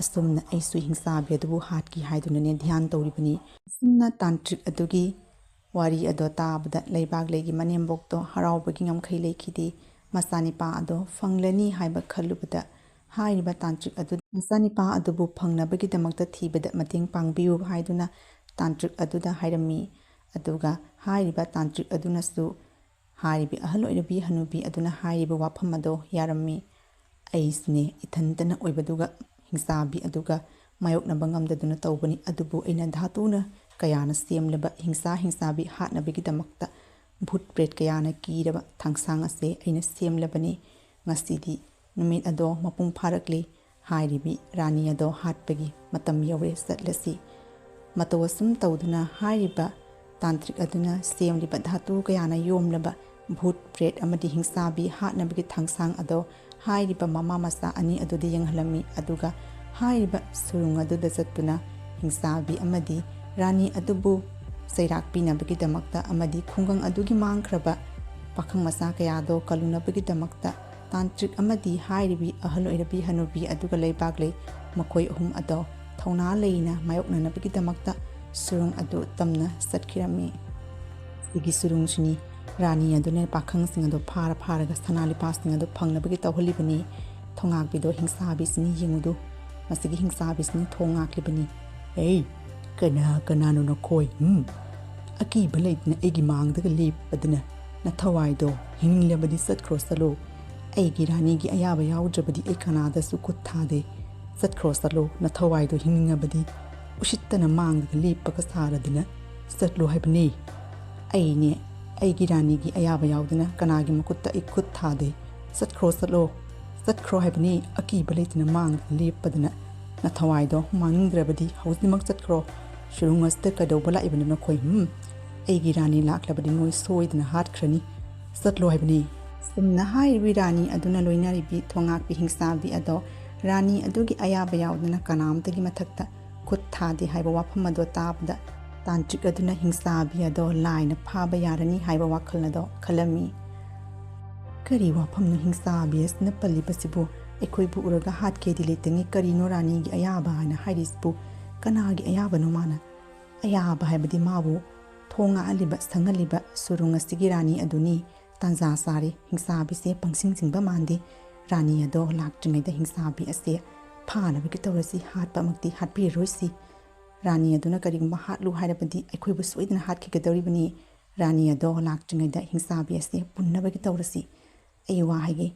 ꯑꯁꯨꯝꯅ ꯑꯩꯁꯨ ꯍꯤꯡꯆꯥꯕꯤ ꯑꯗꯨꯕꯨ ꯍꯥꯠꯀꯦ ꯍꯥꯏꯗꯨꯅꯅꯦ ꯙ꯭ꯌꯥꯟ ꯇꯧꯔꯤꯕꯅꯤ꯫ ꯑꯁꯨꯝꯅ ꯇꯥꯟꯇ꯭ꯔꯤꯛ ꯑꯗꯨꯒꯤ ꯋꯥꯔꯤ ꯑꯗꯣ ꯇꯥꯕꯗ ꯂꯩꯕꯥꯛꯂꯩꯒꯤ ꯃꯅꯦꯝꯕꯣꯛꯇꯣ ꯍꯔꯥꯎꯕꯒꯤ ꯉꯝꯈꯩ ꯂꯩꯈꯤꯗꯦ꯫ ꯃꯆꯥꯅꯤꯄꯥ ꯑꯗꯣ ꯐꯪꯂꯅꯤ ꯍꯥꯏꯕ ꯈꯜꯂꯨꯕꯗ ꯍꯥꯏꯔꯤꯕ ꯇꯥꯟꯇ꯭ꯔꯤꯛ ꯑꯗꯨ, ꯃꯆꯥꯅꯤꯄꯥ ꯑꯗꯨꯕꯨ ꯐꯪꯅꯕꯒꯤꯗꯃꯛꯇ ꯊꯤꯕꯗ ꯃꯇꯦꯡ ꯄꯥꯡꯕꯤꯌꯨ ꯍꯥꯏꯗꯨꯅ ꯇꯥꯟꯇ꯭ꯔꯤꯛ ꯑꯗꯨꯗ ꯍꯥꯏꯔꯝꯃꯤ꯫ ꯑꯗꯨꯒ ꯍꯥꯏꯔꯤꯕ ꯇꯥꯟꯇ꯭ꯔꯤꯛ ꯑꯗꯨꯅꯁꯨ ꯍꯥꯏꯔꯤꯕꯤ ꯑꯍꯜ ꯑꯣꯏꯔꯕꯤ ꯍꯅꯨꯕꯤ ꯑꯗꯨꯅ ꯍꯥꯏꯔꯤꯕ ꯋꯥꯐꯝ ꯑꯗꯣ ꯌꯥꯔꯝꯃꯤ꯫ "ꯑꯩꯁꯨꯅꯦ ꯏꯊꯟꯇꯅ ꯑꯣꯏꯕꯗꯨꯒ ꯍꯤꯡꯆꯥꯕꯤ ꯑꯗꯨꯒ ꯃꯥꯌꯣꯛꯅꯕ ꯉꯝꯗꯗꯨꯅ ꯇꯧꯕꯅꯤ, ꯑꯗꯨꯕꯨ ꯑꯩꯅ ꯙꯥꯇꯨꯅ ꯀꯌꯥꯅ ꯁꯦꯝꯂꯕ ꯍꯤꯡꯆꯥ ꯍꯤꯡꯆꯥꯕꯤ ꯍꯥꯠꯅꯕꯒꯤꯗꯃꯛꯇ ꯚꯨꯠ ꯄ꯭ꯔꯦꯠ ꯀꯌꯥꯅ ꯀꯤꯔꯕ ꯊꯥꯡꯁꯥꯡ ꯑꯁꯦ ꯑꯩꯅ ꯁꯦꯝꯂꯕꯅꯤ꯫ ꯉꯁꯤꯗꯤ ꯅꯨꯃꯤꯠ ꯑꯗꯣ ꯃꯄꯨꯡ ꯐꯥꯔꯛꯂꯤ꯫" ꯍꯥꯏꯔꯤꯕꯤ ꯔꯥꯅꯤ ꯑꯗꯣ ꯍꯥꯠꯄꯒꯤ ꯃꯇꯝ ꯌꯧꯔꯦ, ꯆꯠꯂꯁꯤ꯫ ꯃꯇꯧ ꯑꯁꯨꯝ ꯇꯧꯗꯨꯅ ꯍꯥꯏꯔꯤꯕ ꯇꯥꯟꯇ꯭ꯔꯤꯛ ꯑꯗꯨꯅ ꯁꯦꯝꯂꯤꯕ ꯙꯥꯇꯨ ꯀꯌꯥꯅ ꯌꯣꯝꯂꯕ ꯚꯨꯠ ꯄ꯭ꯔꯦꯠ ꯑꯃꯗꯤ ꯍꯤꯡꯆꯥꯕꯤ ꯍꯥꯠꯅꯕꯒꯤ ꯊꯥꯡꯁꯥꯡ ꯑꯗꯣ ꯍꯥꯏꯔꯤꯕ ꯃꯃꯥ ꯃꯆꯥ ꯑꯅꯤ ꯑꯗꯨꯗ ꯌꯦꯡꯍꯜꯂꯝꯃꯤ꯫ ꯑꯗꯨꯒ ꯍꯥꯏꯔꯤꯕ ꯁꯨꯔꯨꯡ ꯑꯗꯨꯗ ꯆꯠꯇꯨꯅ ꯍꯤꯡꯆꯥꯕꯤ ꯑꯃꯗꯤ ꯔꯥꯅꯤ ꯑꯗꯨꯕꯨ ꯆꯩꯔꯥꯛ ꯄꯤꯅꯕꯒꯤꯗꯃꯛꯇ ꯑꯃꯗꯤ ꯈꯨꯡꯒꯪ ꯑꯗꯨꯒꯤ ꯃꯥꯡꯈ꯭ꯔꯕ ꯄꯥꯈꯪ ꯃꯆꯥ ꯀꯌꯥꯗꯣ ꯀꯜꯂꯨꯅꯕꯒꯤꯗꯃꯛꯇ ꯇꯥꯟꯇ꯭ꯔꯤꯛ ꯑꯃꯗꯤ ꯍꯥꯏꯔꯤꯕꯤ ꯑꯍꯜ ꯑꯣꯏꯔꯕꯤ ꯍꯅꯨꯕꯤ ꯑꯗꯨꯒ ꯂꯩꯕꯥꯛꯂꯩ ꯃꯈꯣꯏ ꯑꯍꯨꯝ ꯑꯗꯣ ꯊꯧꯅꯥ ꯂꯩꯅ ꯃꯥꯌꯣꯛꯅꯅꯕꯒꯤꯗꯃꯛꯇ ꯁꯨꯔꯨꯡ ꯑꯗꯨ ꯇꯝꯅ ꯆꯠꯈꯤꯔꯝꯃꯤ꯫ ꯁꯤꯒꯤ ꯁꯨꯔꯨꯡꯁꯤꯅꯤ ꯔꯥꯅꯤ ꯑꯗꯨꯅ ꯄꯥꯈꯪꯁꯤꯡ ꯑꯗꯨ ꯐꯥꯔ ꯐꯥꯔꯒ ꯁꯅꯥ ꯂꯨꯄꯥꯁꯤꯡ ꯑꯗꯨ ꯐꯪꯅꯕꯒꯤ ꯇꯧꯍꯜꯂꯤꯕꯅꯤ꯫ ꯊꯣꯉꯥꯛꯄꯤꯗꯣ ꯍꯤꯡꯆꯥꯕꯤꯁꯤꯅ ꯌꯦꯡꯉꯨꯗꯨ, ꯃꯁꯤꯒꯤ ꯍꯤꯡꯆꯥꯕꯤꯁꯤꯅ ꯊꯣꯡ ꯉꯥꯛꯂꯤꯕꯅꯤ꯫ "ꯑꯦ, ꯀꯅꯥ ꯀꯅꯥꯅꯣ ꯅꯈꯣꯏ? ꯎꯝ? ꯑꯀꯤꯕ ꯂꯩꯇꯅ ꯑꯩꯒꯤ ꯃꯥꯡꯗꯒ ꯂꯦꯞꯄꯗꯅ ꯅꯊꯋꯥꯏꯗꯣ ꯍꯤꯡꯂꯕꯗꯤ ꯆꯠꯈ꯭ꯔꯣ ꯆꯠꯂꯣ꯫ ꯑꯩꯒꯤ ꯔꯥꯅꯤꯒꯤ ꯑꯌꯥꯕ ꯌꯥꯎꯗ꯭ꯔꯕꯗꯤ ꯑꯩ ꯀꯅꯥꯗꯁꯨ ꯈꯨꯠ ꯊꯥꯗꯦ꯫ ꯆꯠꯈ꯭ꯔꯣ ꯆꯠꯂꯣ, ꯅꯊꯋꯥꯏꯗꯣ ꯍꯤꯡꯅꯤꯡꯉꯕꯗꯤ ꯎꯁꯤꯠꯇꯅ ꯃꯥꯡꯗꯒ ꯂꯦꯞꯄꯒ ꯁꯥꯔꯗꯅ ꯆꯠꯂꯣ ꯍꯥꯏꯕꯅꯤ꯫ ꯑꯩꯅꯦ, ꯑꯩꯒꯤ ꯔꯥꯅꯤꯒꯤ ꯑꯌꯥꯕ ꯌꯥꯎꯗꯅ ꯀꯅꯥꯒꯤ ꯃꯈꯨꯠꯇ ꯑꯩ ꯈꯨꯠ ꯊꯥꯗꯦ꯫ ꯆꯠꯈ꯭ꯔꯣ ꯆꯠꯂꯣ, ꯆꯠꯈ꯭ꯔꯣ ꯍꯥꯏꯕꯅꯤ, ꯑꯀꯤꯕ ꯂꯩꯇꯅ ꯃꯥꯡꯗꯒ ꯂꯦꯞꯄꯗꯅ꯫ ꯅꯊꯋꯥꯏꯗꯣ ꯃꯥꯡꯅꯤꯡꯗ꯭ꯔꯕꯗꯤ ꯍꯧꯖꯤꯛꯃꯛ ꯆꯠꯈ꯭ꯔꯣ꯫ ꯁꯨꯔꯨꯡ ꯑꯁꯤꯗ ꯀꯩꯗꯧꯕ ꯂꯥꯛꯏꯕꯅꯣ ꯅꯈꯣꯏ? ꯎꯝ? ꯑꯩꯒꯤ ꯔꯥꯅꯤ ꯂꯥꯛꯂꯕꯗꯤ ꯅꯣꯏ ꯁꯣꯏꯗꯅ ꯍꯥꯠꯈ꯭ꯔꯅꯤ꯫ ꯆꯠꯂꯣ ꯍꯥꯏꯕꯅꯤ꯫" ꯁꯨꯝꯅ ꯍꯥꯏꯔꯤꯕꯤ ꯔꯥꯅꯤ ꯑꯗꯨꯅ ꯂꯣꯏꯅꯔꯤꯕꯤ ꯊꯣꯉꯥꯛꯄꯤ ꯍꯤꯡꯆꯥꯕꯤ ꯑꯗꯣ ꯔꯥꯅꯤ ꯑꯗꯨꯒꯤ ꯑꯌꯥꯕ ꯌꯥꯎꯗꯅ ꯀꯅꯥꯝꯇꯒꯤ ꯃꯊꯛꯇ ꯈꯨꯠ ꯊꯥꯗꯦ ꯍꯥꯏꯕ ꯋꯥꯐꯝ ꯑꯗꯣ ꯇꯥꯕꯗ ꯇꯥꯟꯇ꯭ꯔꯤꯛ ꯑꯗꯨꯅ ꯍꯤꯡꯆꯥꯕꯤ ꯑꯗꯣ ꯂꯥꯏꯅ ꯐꯥꯕ ꯌꯥꯔꯅꯤ ꯍꯥꯏꯕ ꯋꯥꯈꯜ ꯑꯗꯣ ꯈꯜꯂꯝꯃꯤ꯫ "ꯀꯔꯤ ꯋꯥꯐꯝꯅꯣ ꯍꯤꯡꯆꯥꯕꯤ ꯑꯁꯤꯅ ꯄꯜꯂꯤꯕꯁꯤꯕꯨ? ꯑꯩꯈꯣꯏꯕꯨ ꯎꯔꯒ ꯍꯥꯠꯀꯦꯗꯤ ꯂꯩꯇꯉꯩ ꯀꯔꯤꯅꯣ ꯔꯥꯅꯤꯒꯤ ꯑꯌꯥꯕ ꯍꯥꯏꯅ ꯍꯥꯏꯔꯤꯁꯤꯕꯨ? ꯀꯅꯥꯒꯤ ꯑꯌꯥꯕꯅꯣ ꯃꯥꯅ? ꯑꯌꯥꯕ ꯍꯥꯏꯕꯗꯤ ꯃꯥꯕꯨ ꯊꯣꯡ ꯉꯥꯛꯍꯜꯂꯤꯕ, ꯁꯪꯍꯜꯂꯤꯕ ꯁꯨꯔꯨꯡ ꯑꯁꯤꯒꯤ ꯔꯥꯅꯤ ꯑꯗꯨꯅꯤ꯫ ꯇꯥꯟꯖꯥ ꯆꯥꯔꯦ, ꯍꯤꯡꯆꯥꯕꯤꯁꯦ ꯄꯪꯁꯤꯡ ꯁꯤꯡꯕ ꯃꯥꯟꯗꯦ꯫ ꯔꯥꯅꯤ ꯑꯗꯣ ꯂꯥꯛꯇ꯭ꯔꯤꯉꯩꯗ ꯍꯤꯡꯆꯥꯕꯤ ꯑꯁꯦ ꯐꯥꯅꯕꯒꯤ ꯇꯧꯔꯁꯤ, ꯍꯥꯠꯄꯃꯛꯇꯤ ꯍꯥꯠꯄꯤꯔꯔꯣꯏꯁꯤ꯫ ꯔꯥꯅꯤ ꯑꯗꯨꯅ ꯀꯔꯤꯒꯨꯝꯕ ꯍꯥꯠꯂꯨ ꯍꯥꯏꯔꯕꯗꯤ ꯑꯩꯈꯣꯏꯕꯨ ꯁꯣꯏꯗꯅ ꯍꯥꯠꯈꯤꯒꯗꯧꯔꯤꯕꯅꯤ꯫ ꯔꯥꯅꯤ ꯑꯗꯣ ꯂꯥꯛꯇ꯭ꯔꯤꯉꯩꯗ ꯍꯤꯡꯆꯥꯕꯤ ꯑꯁꯦ ꯄꯨꯟꯅꯕꯒꯤ ꯇꯧꯔꯁꯤ꯫ ꯑꯩ ꯋꯥ ꯍꯥꯏꯒꯦ,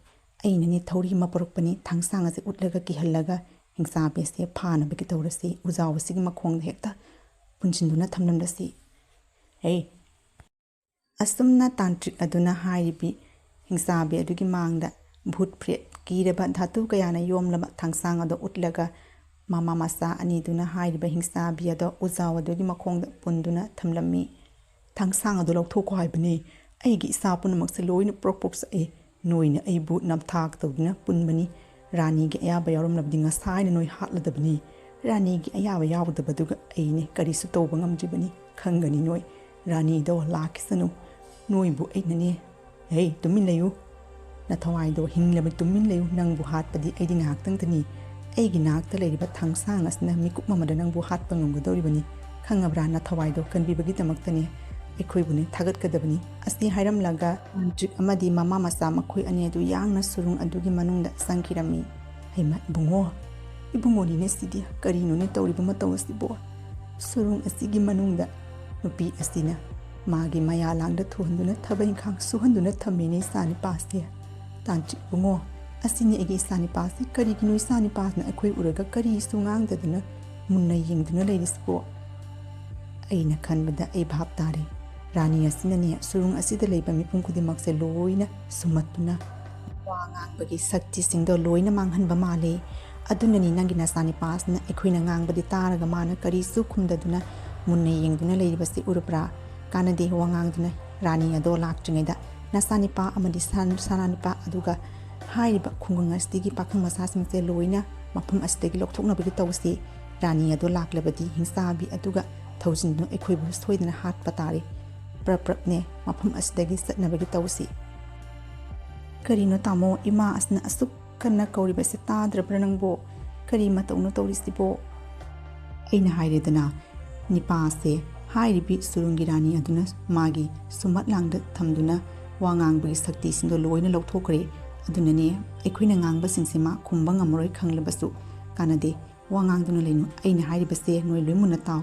ꯑꯩꯅꯅꯦ ꯊꯧꯔꯤ ꯑꯃ ꯄꯨꯔꯛꯄꯅꯤ, ꯊꯥꯡꯁꯥꯡ ꯑꯁꯦ ꯎꯠꯂꯒ ꯀꯤꯍꯜꯂꯒ ꯍꯤꯡꯆꯥꯕꯤ ꯑꯁꯦ ꯐꯥꯅꯕꯒꯤ ꯇꯧꯔꯁꯤ꯫ ꯎꯖꯥꯎ ꯑꯁꯤꯒꯤ ꯃꯈꯣꯡꯗ ꯍꯦꯛꯇ ꯄꯨꯟꯁꯤꯟꯗꯨꯅ ꯊꯝꯂꯝꯂꯁꯤ꯫ ꯍꯦ!" ꯑꯁꯨꯝꯅ ꯇꯥꯟꯇ꯭ꯔꯤꯛ ꯑꯗꯨꯅ ꯍꯥꯏꯔꯤꯕꯤ ꯍꯤꯡꯆꯥꯕꯤ ꯑꯗꯨꯒꯤ ꯃꯥꯡꯗ ꯚꯨꯠ ꯄ꯭ꯔꯦꯠ ꯀꯤꯔꯕ ꯙꯥꯇꯨ ꯀꯌꯥꯅ ꯌꯣꯝꯂꯕ ꯊꯥꯡꯁꯥꯡ ꯑꯗꯨ ꯎꯠꯂꯒ ꯃꯃꯥ ꯃꯆꯥ ꯑꯅꯤꯗꯨꯅ ꯍꯥꯏꯔꯤꯕ ꯍꯤꯡꯆꯥꯕꯤ ꯑꯗꯣ ꯎꯖꯥꯎ ꯑꯗꯨꯒꯤ ꯃꯈꯣꯡꯗ ꯄꯨꯟꯗꯨꯅ ꯊꯝꯂꯝꯃꯤ꯫ "ꯊꯥꯡꯁꯥꯡ ꯑꯗꯨ ꯂꯧꯊꯣꯛꯈꯣ ꯍꯥꯏꯕꯅꯤ꯫ ꯑꯩꯒꯤ ꯏꯁꯥ ꯄꯨꯝꯅꯃꯛꯁꯦ ꯂꯣꯏꯅ ꯄ꯭ꯔꯣꯛ ꯄ꯭ꯔꯣꯛ ꯆꯥꯛꯑꯦ꯫ ꯅꯣꯏꯅ ꯑꯩꯕꯨ ꯅꯝꯊꯥꯛ ꯇꯧꯗꯨꯅ ꯄꯨꯟꯕꯅꯤ꯫ ꯔꯥꯅꯤꯒꯤ ꯑꯌꯥꯕ ꯌꯥꯎꯔꯝꯂꯕꯗꯤ ꯉꯁꯥꯏꯅ ꯅꯣꯏ ꯍꯥꯠꯂꯗꯕꯅꯤ꯫ ꯔꯥꯅꯤꯒꯤ ꯑꯌꯥꯕ ꯌꯥꯎꯗꯕꯗꯨꯒ ꯑꯩꯅꯦ ꯀꯔꯤꯁꯨ ꯇꯧꯕ ꯉꯝꯗ꯭ꯔꯤꯕꯅꯤ꯫ ꯈꯪꯒꯅꯤ ꯅꯣꯏ꯫ ꯔꯥꯅꯤꯗꯣ ꯂꯥꯛꯈꯤꯁꯅꯨ꯫ ꯅꯣꯏꯕꯨ ꯑꯩꯅꯅꯦ"꯫ "ꯍꯦ, ꯇꯨꯃꯤꯟ ꯂꯩꯌꯨ꯫ ꯅꯊꯋꯥꯏꯗꯣ ꯍꯤꯡꯂꯕ ꯇꯨꯃꯤꯟ ꯂꯩꯌꯨ꯫ ꯅꯪꯕꯨ ꯍꯥꯠꯄꯗꯤ ꯑꯩꯗꯤ ꯉꯥꯏꯍꯥꯛꯇꯪꯗꯅꯤ꯫ ꯑꯩꯒꯤ ꯅꯥꯛꯇ ꯂꯩꯔꯤꯕ ꯊꯥꯡꯁꯥꯡ ꯑꯁꯤꯅ ꯃꯤꯀꯨꯞ ꯑꯃꯗ ꯅꯪꯕꯨ ꯍꯥꯠꯄ ꯉꯝꯒꯗꯧꯔꯤꯕꯅꯤ꯫ ꯈꯪꯉꯕ꯭ꯔꯥ? ꯅꯊꯋꯥꯏꯗꯣ ꯀꯟꯕꯤꯕꯒꯤꯗꯃꯛꯇꯅꯤ꯫ ꯑꯩꯈꯣꯏꯕꯨꯅꯦ ꯊꯥꯒꯠꯀꯗꯕꯅꯤ꯫ ꯑꯁꯤ ꯍꯥꯏꯔꯝꯂꯒ ꯇꯥꯟꯇ꯭ꯔꯤꯛ ꯑꯃꯗꯤ ꯃꯃꯥ ꯃꯆꯥ ꯃꯈꯣꯏ ꯑꯅꯤ ꯑꯗꯨ ꯌꯥꯡꯅ ꯁꯨꯔꯨꯡ ꯑꯗꯨꯒꯤ ꯃꯅꯨꯡꯗ ꯆꯪꯈꯤꯔꯝꯃꯤ꯫ ꯍꯩꯃ ꯏꯕꯨꯡꯉꯣ, ꯏꯕꯨꯡꯉꯣꯅꯤꯅꯦ ꯁꯤꯗꯤ, ꯀꯔꯤꯅꯣꯅꯦ ꯇꯧꯔꯤꯕ ꯃꯇꯧ ꯑꯁꯤꯕꯣ? ꯁꯨꯔꯨꯡ ꯑꯁꯤꯒꯤ ꯃꯅꯨꯡꯗ ꯅꯨꯄꯤ ꯑꯁꯤꯅ ꯃꯥꯒꯤ ꯃꯌꯥ ꯂꯥꯡꯗ ꯊꯨꯍꯟꯗꯨꯅ ꯊꯕꯛ ꯏꯪꯈꯥꯡ ꯁꯨꯍꯟꯗꯨꯅ ꯊꯝꯃꯤꯅꯦ ꯏꯆꯥ ꯅꯤꯄꯥꯁꯦ꯫ ꯇꯥꯟꯇ꯭ꯔꯤꯛ ꯏꯕꯨꯡꯉꯣ, ꯑꯁꯤꯅꯤ ꯑꯩꯒꯤ ꯏꯆꯥ ꯅꯤꯄꯥꯁꯤ꯫ ꯀꯔꯤꯒꯤꯅꯣ ꯏꯆꯥ ꯅꯤꯄꯥꯁꯤꯅ ꯑꯩꯈꯣꯏ ꯎꯔꯒ ꯀꯔꯤꯁꯨ ꯉꯥꯡꯗꯗꯨꯅ ꯃꯨꯟꯅ ꯌꯦꯡꯗꯨꯅ ꯂꯩꯔꯤꯁꯤꯕꯣ? ꯑꯩꯅ ꯈꯟꯕꯗ ꯑꯩ ꯚꯥꯞ ꯇꯥꯔꯦ꯫ ꯔꯥꯅꯤ ꯑꯁꯤꯅꯅꯦ ꯁꯨꯔꯨꯡ ꯑꯁꯤꯗ ꯂꯩꯕ ꯃꯤꯄꯨꯝ ꯈꯨꯗꯤꯡꯃꯛꯁꯦ ꯂꯣꯏꯅ ꯁꯨꯝꯃꯠꯇꯨꯅ ꯋꯥ ꯉꯥꯡꯕꯒꯤ ꯁꯛꯇꯤꯁꯤꯡꯗꯣ ꯂꯣꯏꯅ ꯃꯥꯡꯍꯟꯕ ꯃꯥꯜꯂꯦ꯫ ꯑꯗꯨꯅꯅꯤ ꯅꯪꯒꯤ ꯅꯆꯥꯅꯤꯄꯥꯁꯤꯅ ꯑꯩꯈꯣꯏꯅ ꯉꯥꯡꯕꯗꯤ ꯇꯥꯔꯒ ꯃꯥꯅ ꯀꯔꯤꯁꯨ ꯈꯨꯝꯗꯗꯨꯅ ꯃꯨꯟꯅ ꯌꯦꯡꯗꯨꯅ ꯂꯩꯔꯤꯕꯁꯤ ꯎꯔꯕ꯭ꯔꯥ? ꯀꯥꯟꯅꯗꯦ ꯋꯥ ꯉꯥꯡꯗꯨꯅ꯫ ꯔꯥꯅꯤ ꯑꯗꯣ ꯂꯥꯛꯇ꯭ꯔꯤꯉꯩꯗ ꯅꯆꯥꯅꯤꯄꯥ ꯑꯃꯗꯤ ꯁꯟ-, ꯁꯅꯥꯅꯤꯄꯥ ꯑꯗꯨꯒ ꯍꯥꯏꯔꯤꯕ ꯈꯨꯡꯒꯪ ꯑꯁꯤꯒꯤ ꯄꯥꯈꯪ ꯃꯆꯥꯁꯤꯡꯁꯦ ꯂꯣꯏꯅ ꯃꯐꯝ ꯑꯁꯤꯗꯒꯤ ꯂꯧꯊꯣꯛꯅꯕꯒꯤ ꯇꯧꯁꯤ꯫ ꯔꯥꯅꯤ ꯑꯗꯣ ꯂꯥꯛꯂꯕꯗꯤ ꯍꯤꯡꯆꯥꯕꯤ ꯑꯗꯨꯒ ꯊꯧꯖꯤꯟꯗꯨꯅ ꯑꯩꯈꯣꯏꯕꯨ ꯁꯣꯏꯗꯅ ꯍꯥꯠꯄ ꯇꯥꯔꯦ꯫ ꯄ꯭ꯔꯞ ꯄ꯭ꯔꯞꯅꯦ ꯃꯐꯝ ꯑꯁꯤꯗꯒꯤ ꯆꯠꯅꯕꯒꯤ ꯇꯧꯁꯤ꯫ ꯀꯔꯤꯅꯣ ꯇꯥꯃꯣ, ꯏꯃꯥ ꯑꯁꯤꯅ ꯑꯁꯨꯛ ꯀꯟꯅ ꯀꯧꯔꯤꯕꯁꯦ ꯇꯥꯗ꯭ꯔꯕ꯭ꯔꯥ ꯅꯪꯕꯣ? ꯀꯔꯤ ꯃꯇꯧꯅꯣ ꯇꯧꯔꯤꯁꯤꯕꯣ? ꯑꯩꯅ ꯍꯥꯏꯔꯦꯗꯅ, ꯅꯤꯄꯥꯁꯦ ꯍꯥꯏꯔꯤꯕꯤ ꯁꯨꯔꯨꯡꯒꯤ ꯔꯥꯅꯤ ꯑꯗꯨꯅ ꯃꯥꯒꯤ ꯁꯨꯝꯍꯠ ꯂꯥꯡꯗ ꯊꯝꯗꯨꯅ ꯋꯥ ꯉꯥꯡꯕꯒꯤ ꯁꯛꯇꯤꯁꯤꯡꯗꯣ ꯂꯣꯏꯅ ꯂꯧꯊꯣꯛꯈ꯭ꯔꯦ꯫ ꯑꯗꯨꯅꯅꯦ ꯑꯩꯈꯣꯏꯅ ꯉꯥꯡꯕꯁꯤꯡꯁꯦ ꯃꯥ ꯈꯨꯝꯕ ꯉꯝꯃꯔꯣꯏ ꯈꯪꯂꯕꯁꯨ ꯀꯥꯟꯅꯗꯦ꯫ ꯋꯥ ꯉꯥꯡꯗꯨꯅ ꯂꯩꯅꯨ꯫ ꯑꯩꯅ ꯍꯥꯏꯔꯤꯕꯁꯦ ꯅꯣꯏ ꯂꯣꯏ ꯃꯨꯟꯅ ꯇꯥꯎ꯫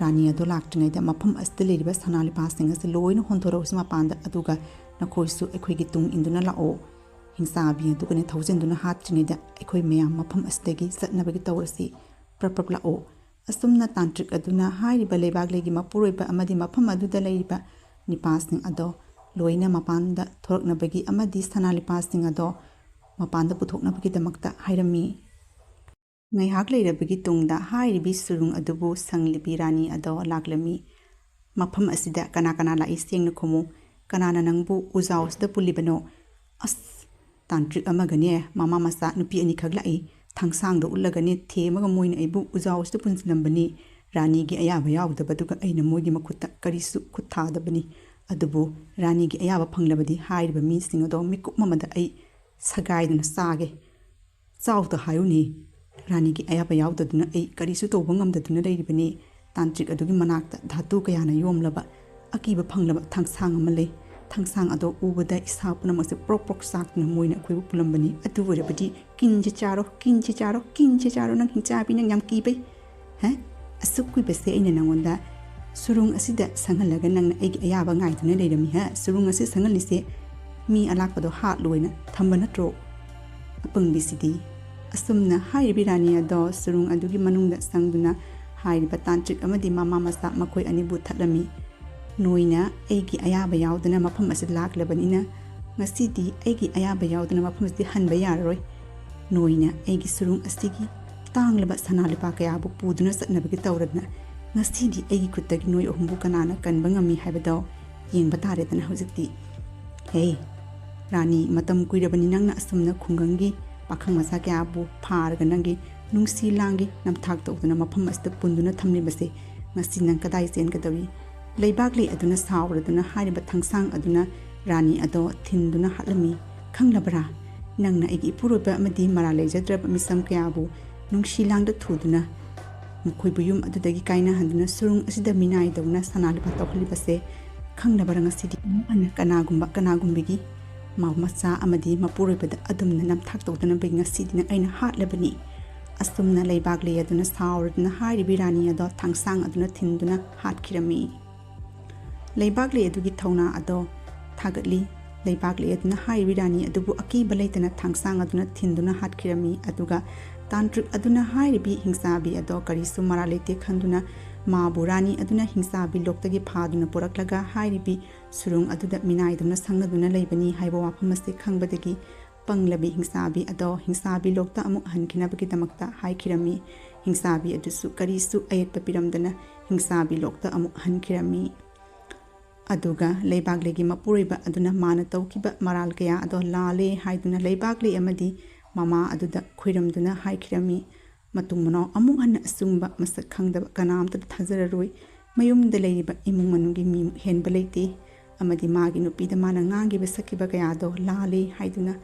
ꯔꯥꯅꯤ ꯑꯗꯣ ꯂꯥꯛꯇ꯭ꯔꯤꯉꯩꯗ ꯃꯐꯝ ꯑꯁꯤꯗ ꯂꯩꯔꯤꯕ ꯁꯅꯥ ꯂꯨꯄꯥꯁꯤꯡ ꯑꯁꯤ ꯂꯣꯏꯅ ꯍꯣꯟꯊꯣꯔꯛꯎꯁꯤ ꯃꯄꯥꯟꯗ, ꯑꯗꯨꯒ ꯅꯈꯣꯏꯁꯨ ꯑꯩꯈꯣꯏꯒꯤ ꯇꯨꯡ ꯏꯟꯗꯨꯅ ꯂꯥꯛꯑꯣ꯫ ꯍꯤꯡꯆꯥꯕꯤ ꯑꯗꯨꯒꯅꯦ ꯊꯧꯖꯤꯟꯗꯨꯅ ꯍꯥꯠꯇ꯭ꯔꯤꯉꯩꯗ ꯑꯩꯈꯣꯏ ꯃꯌꯥꯝ ꯃꯐꯝ ꯑꯁꯤꯗꯒꯤ ꯆꯠꯅꯕꯒꯤ ꯇꯧꯔꯁꯤ꯫ ꯄ꯭ꯔꯞ ꯄ꯭ꯔꯞ ꯂꯥꯛꯑꯣ꯫ ꯑꯁꯨꯝꯅ ꯇꯥꯟꯇ꯭ꯔꯤꯛ ꯑꯗꯨꯅ ꯍꯥꯏꯔꯤꯕ ꯂꯩꯕꯥꯛꯂꯩꯒꯤ ꯃꯄꯨꯔꯣꯏꯕ ꯑꯃꯗꯤ ꯃꯐꯝ ꯑꯗꯨꯗ ꯂꯩꯔꯤꯕ ꯅꯤꯄꯥꯁꯤꯡ ꯑꯗꯣ ꯂꯣꯏꯅ ꯃꯄꯥꯟꯗ ꯊꯣꯔꯛꯅꯕꯒꯤ ꯑꯃꯗꯤ ꯁꯅꯥ ꯂꯨꯄꯥꯁꯤꯡ ꯑꯗꯣ ꯃꯄꯥꯟꯗ ꯄꯨꯊꯣꯛꯅꯕꯒꯤꯗꯃꯛꯇ ꯍꯥꯏꯔꯝꯃꯤ꯫ ꯉꯥꯏꯍꯥꯛ ꯂꯩꯔꯕꯒꯤ ꯇꯨꯡꯗ ꯍꯥꯏꯔꯤꯕꯤ ꯁꯨꯔꯨꯡ ꯑꯗꯨꯕꯨ ꯁꯪꯂꯤꯕꯤ ꯔꯥꯅꯤ ꯑꯗꯣ ꯂꯥꯛꯂꯝꯃꯤ꯫ ꯃꯐꯝ ꯑꯁꯤꯗ ꯀꯅꯥ ꯀꯅꯥ ꯂꯥꯛꯏ ꯁꯦꯡꯅ ꯈꯨꯝꯃꯨ꯫ ꯀꯅꯥꯅ ꯅꯪꯕꯨ ꯎꯖꯥꯎ ꯑꯁꯤꯗ ꯄꯨꯜꯂꯤꯕꯅꯣ? ꯑꯁ! ꯇꯥꯟꯇ꯭ꯔꯤꯛ ꯑꯃꯒꯅꯦ ꯃꯃꯥ ꯃꯆꯥ ꯅꯨꯄꯤ ꯑꯅꯤꯈꯛ ꯂꯥꯛꯏ꯫ ꯊꯥꯡꯁꯥꯡꯗꯣ ꯎꯠꯂꯒꯅꯦ ꯊꯦꯝꯃꯒ ꯃꯣꯏꯅ ꯑꯩꯕꯨ ꯎꯖꯥꯎ ꯑꯁꯤꯗ ꯄꯨꯟꯁꯤꯜꯂꯝꯕꯅꯤ꯫ ꯔꯥꯅꯤꯒꯤ ꯑꯌꯥꯕ ꯌꯥꯎꯗꯕꯗꯨꯒ ꯑꯩꯅ ꯃꯣꯏꯒꯤ ꯃꯈꯨꯠꯇ ꯀꯔꯤꯁꯨ ꯈꯨꯠ ꯊꯥꯗꯕꯅꯤ꯫ ꯑꯗꯨꯕꯨ ꯔꯥꯅꯤꯒꯤ ꯑꯌꯥꯕ ꯐꯪꯂꯕꯗꯤ ꯍꯥꯏꯔꯤꯕ ꯃꯤꯁꯤꯡ ꯑꯗꯣ ꯃꯤꯀꯨꯞ ꯑꯃꯗ ꯑꯩ ꯁꯒꯥꯏꯗꯨꯅ ꯆꯥꯒꯦ꯫ ꯆꯥꯎꯗ ꯍꯥꯏꯌꯨꯅꯦ꯫ ꯔꯥꯅꯤꯒꯤ ꯑꯌꯥꯕ ꯌꯥꯎꯗꯗꯨꯅ ꯑꯩ ꯀꯔꯤꯁꯨ ꯇꯧꯕ ꯉꯝꯗꯗꯨꯅ ꯂꯩꯔꯤꯕꯅꯤ꯫ ꯇꯥꯟꯇ꯭ꯔꯤꯛ ꯑꯗꯨꯒꯤ ꯃꯅꯥꯛꯇ ꯙꯥꯇꯨ ꯀꯌꯥꯅ ꯌꯣꯝꯂꯕ ꯑꯀꯤꯕ ꯐꯪꯂꯕ ꯊꯥꯡꯁꯥꯡ ꯑꯃ ꯂꯩ꯫ ꯊꯥꯡꯁꯥꯡ ꯑꯗꯣ ꯎꯕꯗ ꯏꯁꯥ ꯄꯨꯝꯅꯃꯛꯁꯦ ꯄ꯭ꯔꯣꯛ ꯄ꯭ꯔꯣꯛ ꯆꯥꯛꯇꯨꯅ ꯃꯣꯏꯅ ꯑꯩꯈꯣꯏꯕꯨ ꯄꯨꯜꯂꯝꯕꯅꯤ꯫ ꯑꯗꯨ ꯑꯣꯏꯔꯕꯗꯤ ꯀꯤꯟꯁꯦ ꯆꯥꯔꯣ, ꯀꯤꯟꯁꯦ ꯆꯥꯔꯣ, ꯀꯤꯟꯁꯦ ꯆꯥꯔꯣ, ꯅꯪ ꯍꯤꯡꯆꯥꯕꯤ, ꯅꯪ ꯌꯥꯝ ꯀꯤꯕꯩ꯫ ꯍꯦ? ꯑꯁꯨꯛ ꯀꯨꯏꯕꯁꯦ ꯑꯩꯅ ꯅꯪꯉꯣꯟꯗ ꯁꯨꯔꯨꯡ ꯑꯁꯤꯗ ꯁꯪꯍꯜꯂꯒ ꯅꯪꯅ ꯑꯩꯒꯤ ꯑꯌꯥꯕ ꯉꯥꯏꯗꯨꯅ ꯂꯩꯔꯝꯃꯤ, ꯍꯦ? ꯁꯨꯔꯨꯡ ꯑꯁꯤ ꯁꯪꯍꯜꯂꯤꯁꯦ ꯃꯤ ꯑꯂꯥꯛꯄꯗꯣ ꯍꯥꯠꯂꯣꯏꯅ ꯊꯝꯕ ꯅꯠꯇ꯭ꯔꯣ? ꯑꯄꯪꯕꯤꯁꯤꯗꯤ꯫ ꯑꯁꯨꯝꯅ ꯍꯥꯏꯔꯤꯕꯤ ꯔꯥꯅꯤ ꯑꯗꯣ ꯁꯨꯔꯨꯡ ꯑꯗꯨꯒꯤ ꯃꯅꯨꯡꯗ ꯆꯪꯗꯨꯅ ꯍꯥꯏꯔꯤꯕ ꯇꯥꯟꯇ꯭ꯔꯤꯛ ꯑꯃꯗꯤ ꯃꯃꯥ ꯃꯆꯥ ꯃꯈꯣꯏ ꯑꯅꯤꯕꯨ ꯊꯠꯂꯝꯃꯤ꯫ "ꯅꯣꯏꯅ ꯑꯩꯒꯤ ꯑꯌꯥꯕ ꯌꯥꯎꯗꯅ ꯃꯐꯝ ꯑꯁꯤꯗ ꯂꯥꯛꯂꯕꯅꯤꯅ ꯉꯁꯤꯗꯤ ꯑꯩꯒꯤ ꯑꯌꯥꯕ ꯌꯥꯎꯗꯅ ꯃꯐꯝ ꯑꯁꯤꯗ ꯍꯟꯕ ꯌꯥꯔꯔꯣꯏ꯫ ꯅꯣꯏꯅ ꯑꯩꯒꯤ ꯁꯨꯔꯨꯡ ꯑꯁꯤꯒꯤ ꯇꯥꯡꯂꯕ ꯁꯅꯥ ꯂꯨꯄꯥ ꯀꯌꯥꯕꯨ ꯄꯨꯗꯨꯅ ꯆꯠꯅꯕꯒꯤ ꯇꯧꯔꯗꯅ ꯉꯁꯤꯗꯤ ꯑꯩꯒꯤ ꯈꯨꯠꯇꯒꯤ ꯅꯣꯏ ꯑꯍꯨꯝꯕꯨ ꯀꯅꯥꯅ ꯀꯟꯕ ꯉꯝꯃꯤ ꯍꯥꯏꯕꯗꯣ ꯌꯦꯡꯕ ꯇꯥꯔꯦꯗꯅ ꯍꯧꯖꯤꯛꯇꯤ꯫ ꯍꯦ, ꯔꯥꯅꯤ, ꯃꯇꯝ ꯀꯨꯏꯔꯕꯅꯤ ꯅꯪꯅ ꯑꯁꯨꯝꯅ ꯈꯨꯡꯒꯪꯒꯤ ꯄꯥꯈꯪ ꯃꯆꯥ ꯀꯌꯥꯕꯨ ꯐꯥꯔꯒ ꯅꯪꯒꯤ ꯅꯨꯡꯁꯤ ꯂꯥꯡꯒꯤ ꯅꯝꯊꯥꯛ ꯇꯧꯗꯨꯅ ꯃꯐꯝ ꯑꯁꯤꯗ ꯄꯨꯟꯗꯨꯅ ꯊꯝꯂꯤꯕꯁꯦ꯫ ꯉꯁꯤ ꯅꯪ ꯀꯗꯥꯏ ꯆꯦꯟꯒꯗꯧꯔꯤ? ꯂꯩꯕꯥꯛꯂꯩ ꯑꯗꯨꯅ ꯁꯥꯎꯔꯗꯨꯅ ꯍꯥꯏꯔꯤꯕ ꯊꯥꯡꯁꯥꯡ ꯑꯗꯨꯅ ꯔꯥꯅꯤ ꯑꯗꯣ ꯊꯤꯟꯗꯨꯅ ꯍꯥꯠꯂꯝꯃꯤ꯫ ꯈꯪꯂꯕꯔꯥ? ꯅꯪꯅ ꯑꯩꯒꯤ ꯏꯄꯨꯔꯣꯏꯕ ꯑꯃꯗꯤ ꯃꯔꯥꯜ ꯂꯩꯖꯗ꯭ꯔꯕ ꯃꯤꯁꯝ ꯀꯌꯥꯕꯨ ꯅꯨꯡꯁꯤ ꯂꯥꯡꯗ ꯊꯨꯗꯨꯅ ꯃꯈꯣꯏꯕꯨ ꯌꯨꯝ ꯑꯗꯨꯗꯒꯤ ꯀꯥꯏꯅꯍꯟꯗꯨꯅ ꯁꯨꯔꯨꯡ ꯑꯁꯤꯗ ꯃꯤꯅꯥꯏꯗꯧꯅ ꯁꯅꯥ ꯂꯨꯄꯥ ꯇꯧꯍꯜꯂꯤꯕꯁꯦ꯫ ꯈꯪꯂꯕꯔꯥ? ꯉꯁꯤꯗꯤ ꯑꯃꯨꯛ ꯍꯟꯅ ꯀꯅꯥꯒꯨꯝꯕ ꯀꯅꯥꯒꯨꯝꯕꯤꯒꯤ ꯃ-, ꯃꯆꯥ ꯑꯃꯗꯤ ꯃꯄꯨꯔꯣꯏꯕꯗ ꯑꯗꯨꯝꯅ ꯅꯝꯊꯥꯛ ꯇꯧꯗꯅꯕꯒꯤ ꯉꯁꯤꯗꯤ ꯅꯪ ꯑꯩꯅ ꯍꯥꯠꯂꯕꯅꯤ꯫ ꯑꯁꯨꯝꯅ ꯂꯩꯕꯥꯛꯂꯩ ꯑꯗꯨꯅ ꯁꯥꯎꯔꯗꯨꯅ ꯍꯥꯏꯔꯤꯕꯤ ꯔꯥꯅꯤ ꯑꯗꯣ ꯊꯥꯡꯁꯥꯡ ꯑꯗꯨꯅ ꯊꯤꯟꯗꯨꯅ ꯍꯥꯠꯈꯤꯔꯝꯃꯤ꯫ ꯂꯩꯕꯥꯛꯂꯩ ꯑꯗꯨꯒꯤ ꯊꯧꯅꯥ ꯑꯗꯣ ꯊꯥꯒꯠꯂꯤ꯫ ꯂꯩꯕꯥꯛꯂꯩ ꯑꯗꯨꯅ ꯍꯥꯏꯔꯤꯕꯤ ꯔꯥꯅꯤ ꯑꯗꯨꯕꯨ ꯑꯀꯤꯕ ꯂꯩꯇꯅ ꯊꯥꯡꯁꯥꯡ ꯑꯗꯨꯅ ꯊꯤꯟꯗꯨꯅ ꯍꯥꯠꯈꯤꯔꯝꯃꯤ꯫ ꯑꯗꯨꯒ ꯇꯥꯟꯇ꯭ꯔꯤꯛ ꯑꯗꯨꯅ ꯍꯥꯏꯔꯤꯕꯤ ꯍꯤꯡꯆꯥꯕꯤ ꯑꯗꯣ ꯀꯔꯤꯁꯨ ꯃꯔꯥꯜ ꯂꯩꯇꯦ ꯈꯟꯗꯨꯅ ꯃꯥꯕꯨ ꯔꯥꯅꯤ ꯑꯗꯨꯅ ꯍꯤꯡꯆꯥꯕꯤ ꯂꯣꯛꯇꯒꯤ ꯐꯥꯗꯨꯅ ꯄꯨꯔꯛꯂꯒ ꯍꯥꯏꯔꯤꯕꯤ ꯁꯨꯔꯨꯡ ꯑꯗꯨꯗ ꯃꯤꯅꯥꯏꯗꯧꯅ ꯁꯪꯅꯗꯨꯅ ꯂꯩꯕꯅꯤ ꯍꯥꯏꯕ ꯋꯥꯐꯝ ꯑꯁꯤ ꯈꯪꯕꯗꯒꯤ ꯄꯪꯂꯕꯤ ꯍꯤꯡꯆꯥꯕꯤ ꯑꯗꯣ ꯍꯤꯡꯆꯥꯕꯤ ꯂꯣꯛꯇ ꯑꯃꯨꯛ ꯍꯟꯈꯤꯅꯕꯒꯤꯗꯃꯛꯇ ꯍꯥꯏꯈꯤꯔꯝꯃꯤ꯫ ꯍꯤꯡꯆꯥꯕꯤ ꯑꯗꯨꯁꯨ ꯀꯔꯤꯁꯨ ꯑꯌꯦꯠꯄ ꯄꯤꯔꯝꯗꯅ ꯍꯤꯡꯆꯥꯕꯤ ꯂꯣꯛꯇ ꯑꯃꯨꯛ ꯍꯟꯈꯤꯔꯝꯃꯤ꯫ ꯑꯗꯨꯒ ꯂꯩꯕꯥꯛꯂꯩꯒꯤ ꯃꯄꯨꯔꯣꯏꯕ ꯑꯗꯨꯅ ꯃꯥꯅ ꯇꯧꯈꯤꯕ ꯃꯔꯥꯜ ꯀꯌꯥ ꯑꯗꯣ ꯂꯥꯜꯂꯦ ꯍꯥꯏꯗꯨꯅ ꯂꯩꯕꯥꯛꯂꯩ ꯑꯃꯗꯤ ꯃꯃꯥ ꯑꯗꯨꯗ ꯈꯨꯏꯔꯝꯗꯨꯅ ꯍꯥꯏꯈꯤꯔꯝꯃꯤ꯫ ꯃꯇꯨꯡ ꯃꯅꯥꯎ ꯑꯃꯨꯛ ꯍꯟꯅ ꯑꯆꯨꯝꯕ ꯃꯁꯛ ꯈꯪꯗꯕ ꯀꯅꯥꯝꯇꯗ ꯊꯥꯖꯔꯔꯣꯏ꯫ ꯃꯌꯨꯝꯗ ꯂꯩꯔꯤꯕ ꯏꯃꯨꯡ ꯃꯅꯨꯡꯒꯤ ꯃꯤꯃꯨꯛ ꯍꯦꯟꯕ ꯂꯩꯇꯦ꯫ ꯑꯃꯗꯤ ꯃꯥꯒꯤ ꯅꯨꯄꯤꯗ ꯃꯥꯅ ꯉꯥꯡꯈꯤꯕ ꯁꯛꯈꯤꯕ ꯀꯌꯥꯗꯣ ꯂꯥꯜꯂꯤ ꯍꯥꯏꯗꯨꯅ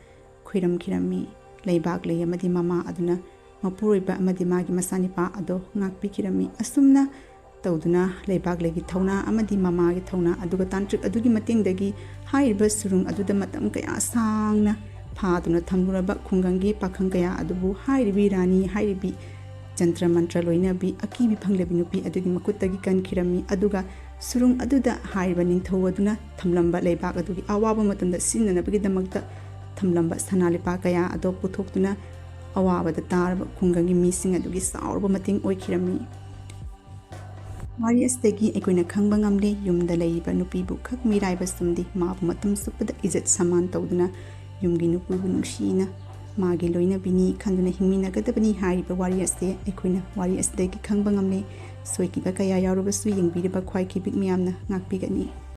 ꯈꯨꯏꯔꯝꯈꯤꯔꯝꯃꯤ꯫ ꯂꯩꯕꯥꯛꯂꯩ ꯑꯃꯗꯤ ꯃꯃꯥ ꯑꯗꯨꯅ ꯃꯄꯨꯔꯣꯏꯕ ꯑꯃꯗꯤ ꯃꯥꯒꯤ ꯃꯆꯥꯅꯤꯄꯥ ꯑꯗꯣ ꯉꯥꯛꯄꯤꯈꯤꯔꯝꯃꯤ꯫ ꯑꯁꯨꯝꯅ ꯇꯧꯗꯨꯅ ꯂꯩꯕꯥꯛꯂꯩꯒꯤ ꯊꯧꯅꯥ ꯑꯃꯗꯤ ꯃꯃꯥꯒꯤ ꯊꯧꯅꯥ, ꯑꯗꯨꯒ ꯇꯥꯟꯇ꯭ꯔꯤꯛ ꯑꯗꯨꯒꯤ ꯃꯇꯦꯡꯗꯒꯤ ꯍꯥꯏꯔꯤꯕ ꯁꯨꯔꯨꯡ ꯑꯗꯨꯗ ꯃꯇꯝ ꯀꯌꯥ ꯁꯥꯡꯅ ꯐꯥꯗꯨꯅ ꯊꯝꯂꯨꯔꯕ ꯈꯨꯡꯒꯪꯒꯤ ꯄꯥꯈꯪ ꯀꯌꯥ ꯑꯗꯨꯕꯨ ꯍꯥꯏꯔꯤꯕꯤ ꯔꯥꯅꯤ, ꯍꯥꯏꯔꯤꯕꯤ ꯖꯟꯇ꯭ꯔ ꯃꯟꯇ꯭ꯔ ꯂꯣꯏꯅꯕꯤ ꯑꯀꯤꯕꯤ ꯐꯪꯂꯕꯤ ꯅꯨꯄꯤ ꯑꯗꯨꯒꯤ ꯃꯈꯨꯠꯇꯒꯤ ꯀꯟꯈꯤꯔꯝꯃꯤ꯫ ꯑꯗꯨꯒ ꯁꯨꯔꯨꯡ ꯑꯗꯨꯗ ꯍꯥꯏꯔꯤꯕ ꯅꯤꯡꯊꯧ ꯑꯗꯨꯅ ꯊꯝꯂꯝꯕ ꯂꯩꯕꯥꯛ ꯑꯗꯨꯒꯤ ꯑꯋꯥꯕ ꯃꯇꯝꯗ ꯁꯤꯖꯤꯟꯅꯅꯕꯒꯤꯗꯃꯛꯇ ꯊꯝꯂꯝꯕ ꯁꯅꯥ ꯂꯨꯄꯥ ꯀꯌꯥ ꯑꯗꯣ ꯄꯨꯊꯣꯛꯇꯨꯅ ꯑꯋꯥꯕꯗ ꯇꯥꯔꯕ ꯈꯨꯡꯒꯪꯒꯤ ꯃꯤꯁꯤꯡ ꯑꯗꯨꯒꯤ ꯆꯥꯎꯔꯕ ꯃꯇꯦꯡ ꯑꯣꯏꯈꯤꯔꯝꯃꯤ꯫ ꯋꯥꯔꯤ ꯑꯁꯤꯗꯒꯤ ꯑꯩꯈꯣꯏꯅ ꯈꯪꯕ ꯉꯝꯂꯦ, ꯌꯨꯝꯗ ꯂꯩꯔꯤꯕ ꯅꯨꯄꯤꯕꯨ ꯈꯛ ꯃꯤꯔꯥꯏꯕ ꯆꯨꯝꯗꯦ, ꯃꯥꯕꯨ ꯃꯇꯝ ꯆꯨꯞꯄꯗ ꯏꯖꯠ ꯁꯃꯥꯟ ꯇꯧꯗꯨꯅ ꯌꯨꯝꯒꯤ ꯅꯨꯄꯤꯕꯨ ꯅꯨꯡꯁꯤꯅ ꯃꯥꯒꯤ ꯂꯣꯏꯅꯕꯤꯅꯤ ꯈꯟꯗꯨꯅ ꯍꯤꯡꯃꯤꯟꯅꯒꯗꯕꯅꯤ ꯍꯥꯏꯔꯤꯕ ꯋꯥꯔꯤ ꯑꯁꯤ ꯑꯩꯈꯣꯏꯅ ꯋꯥꯔꯤ ꯑꯁꯤꯗꯒꯤ ꯈꯪꯕ ꯉꯝꯂꯦ꯫ ꯁꯣꯏꯈꯤꯕ ꯀꯌꯥ ꯌꯥꯎꯔꯕꯁꯨ ꯌꯦꯡꯕꯤꯔꯤꯕ ꯈ꯭ꯋꯥꯏ ꯈꯤꯕꯤꯛ ꯃꯤꯌꯥꯝꯅ ꯉꯥꯛꯄꯤꯒꯅꯤ꯫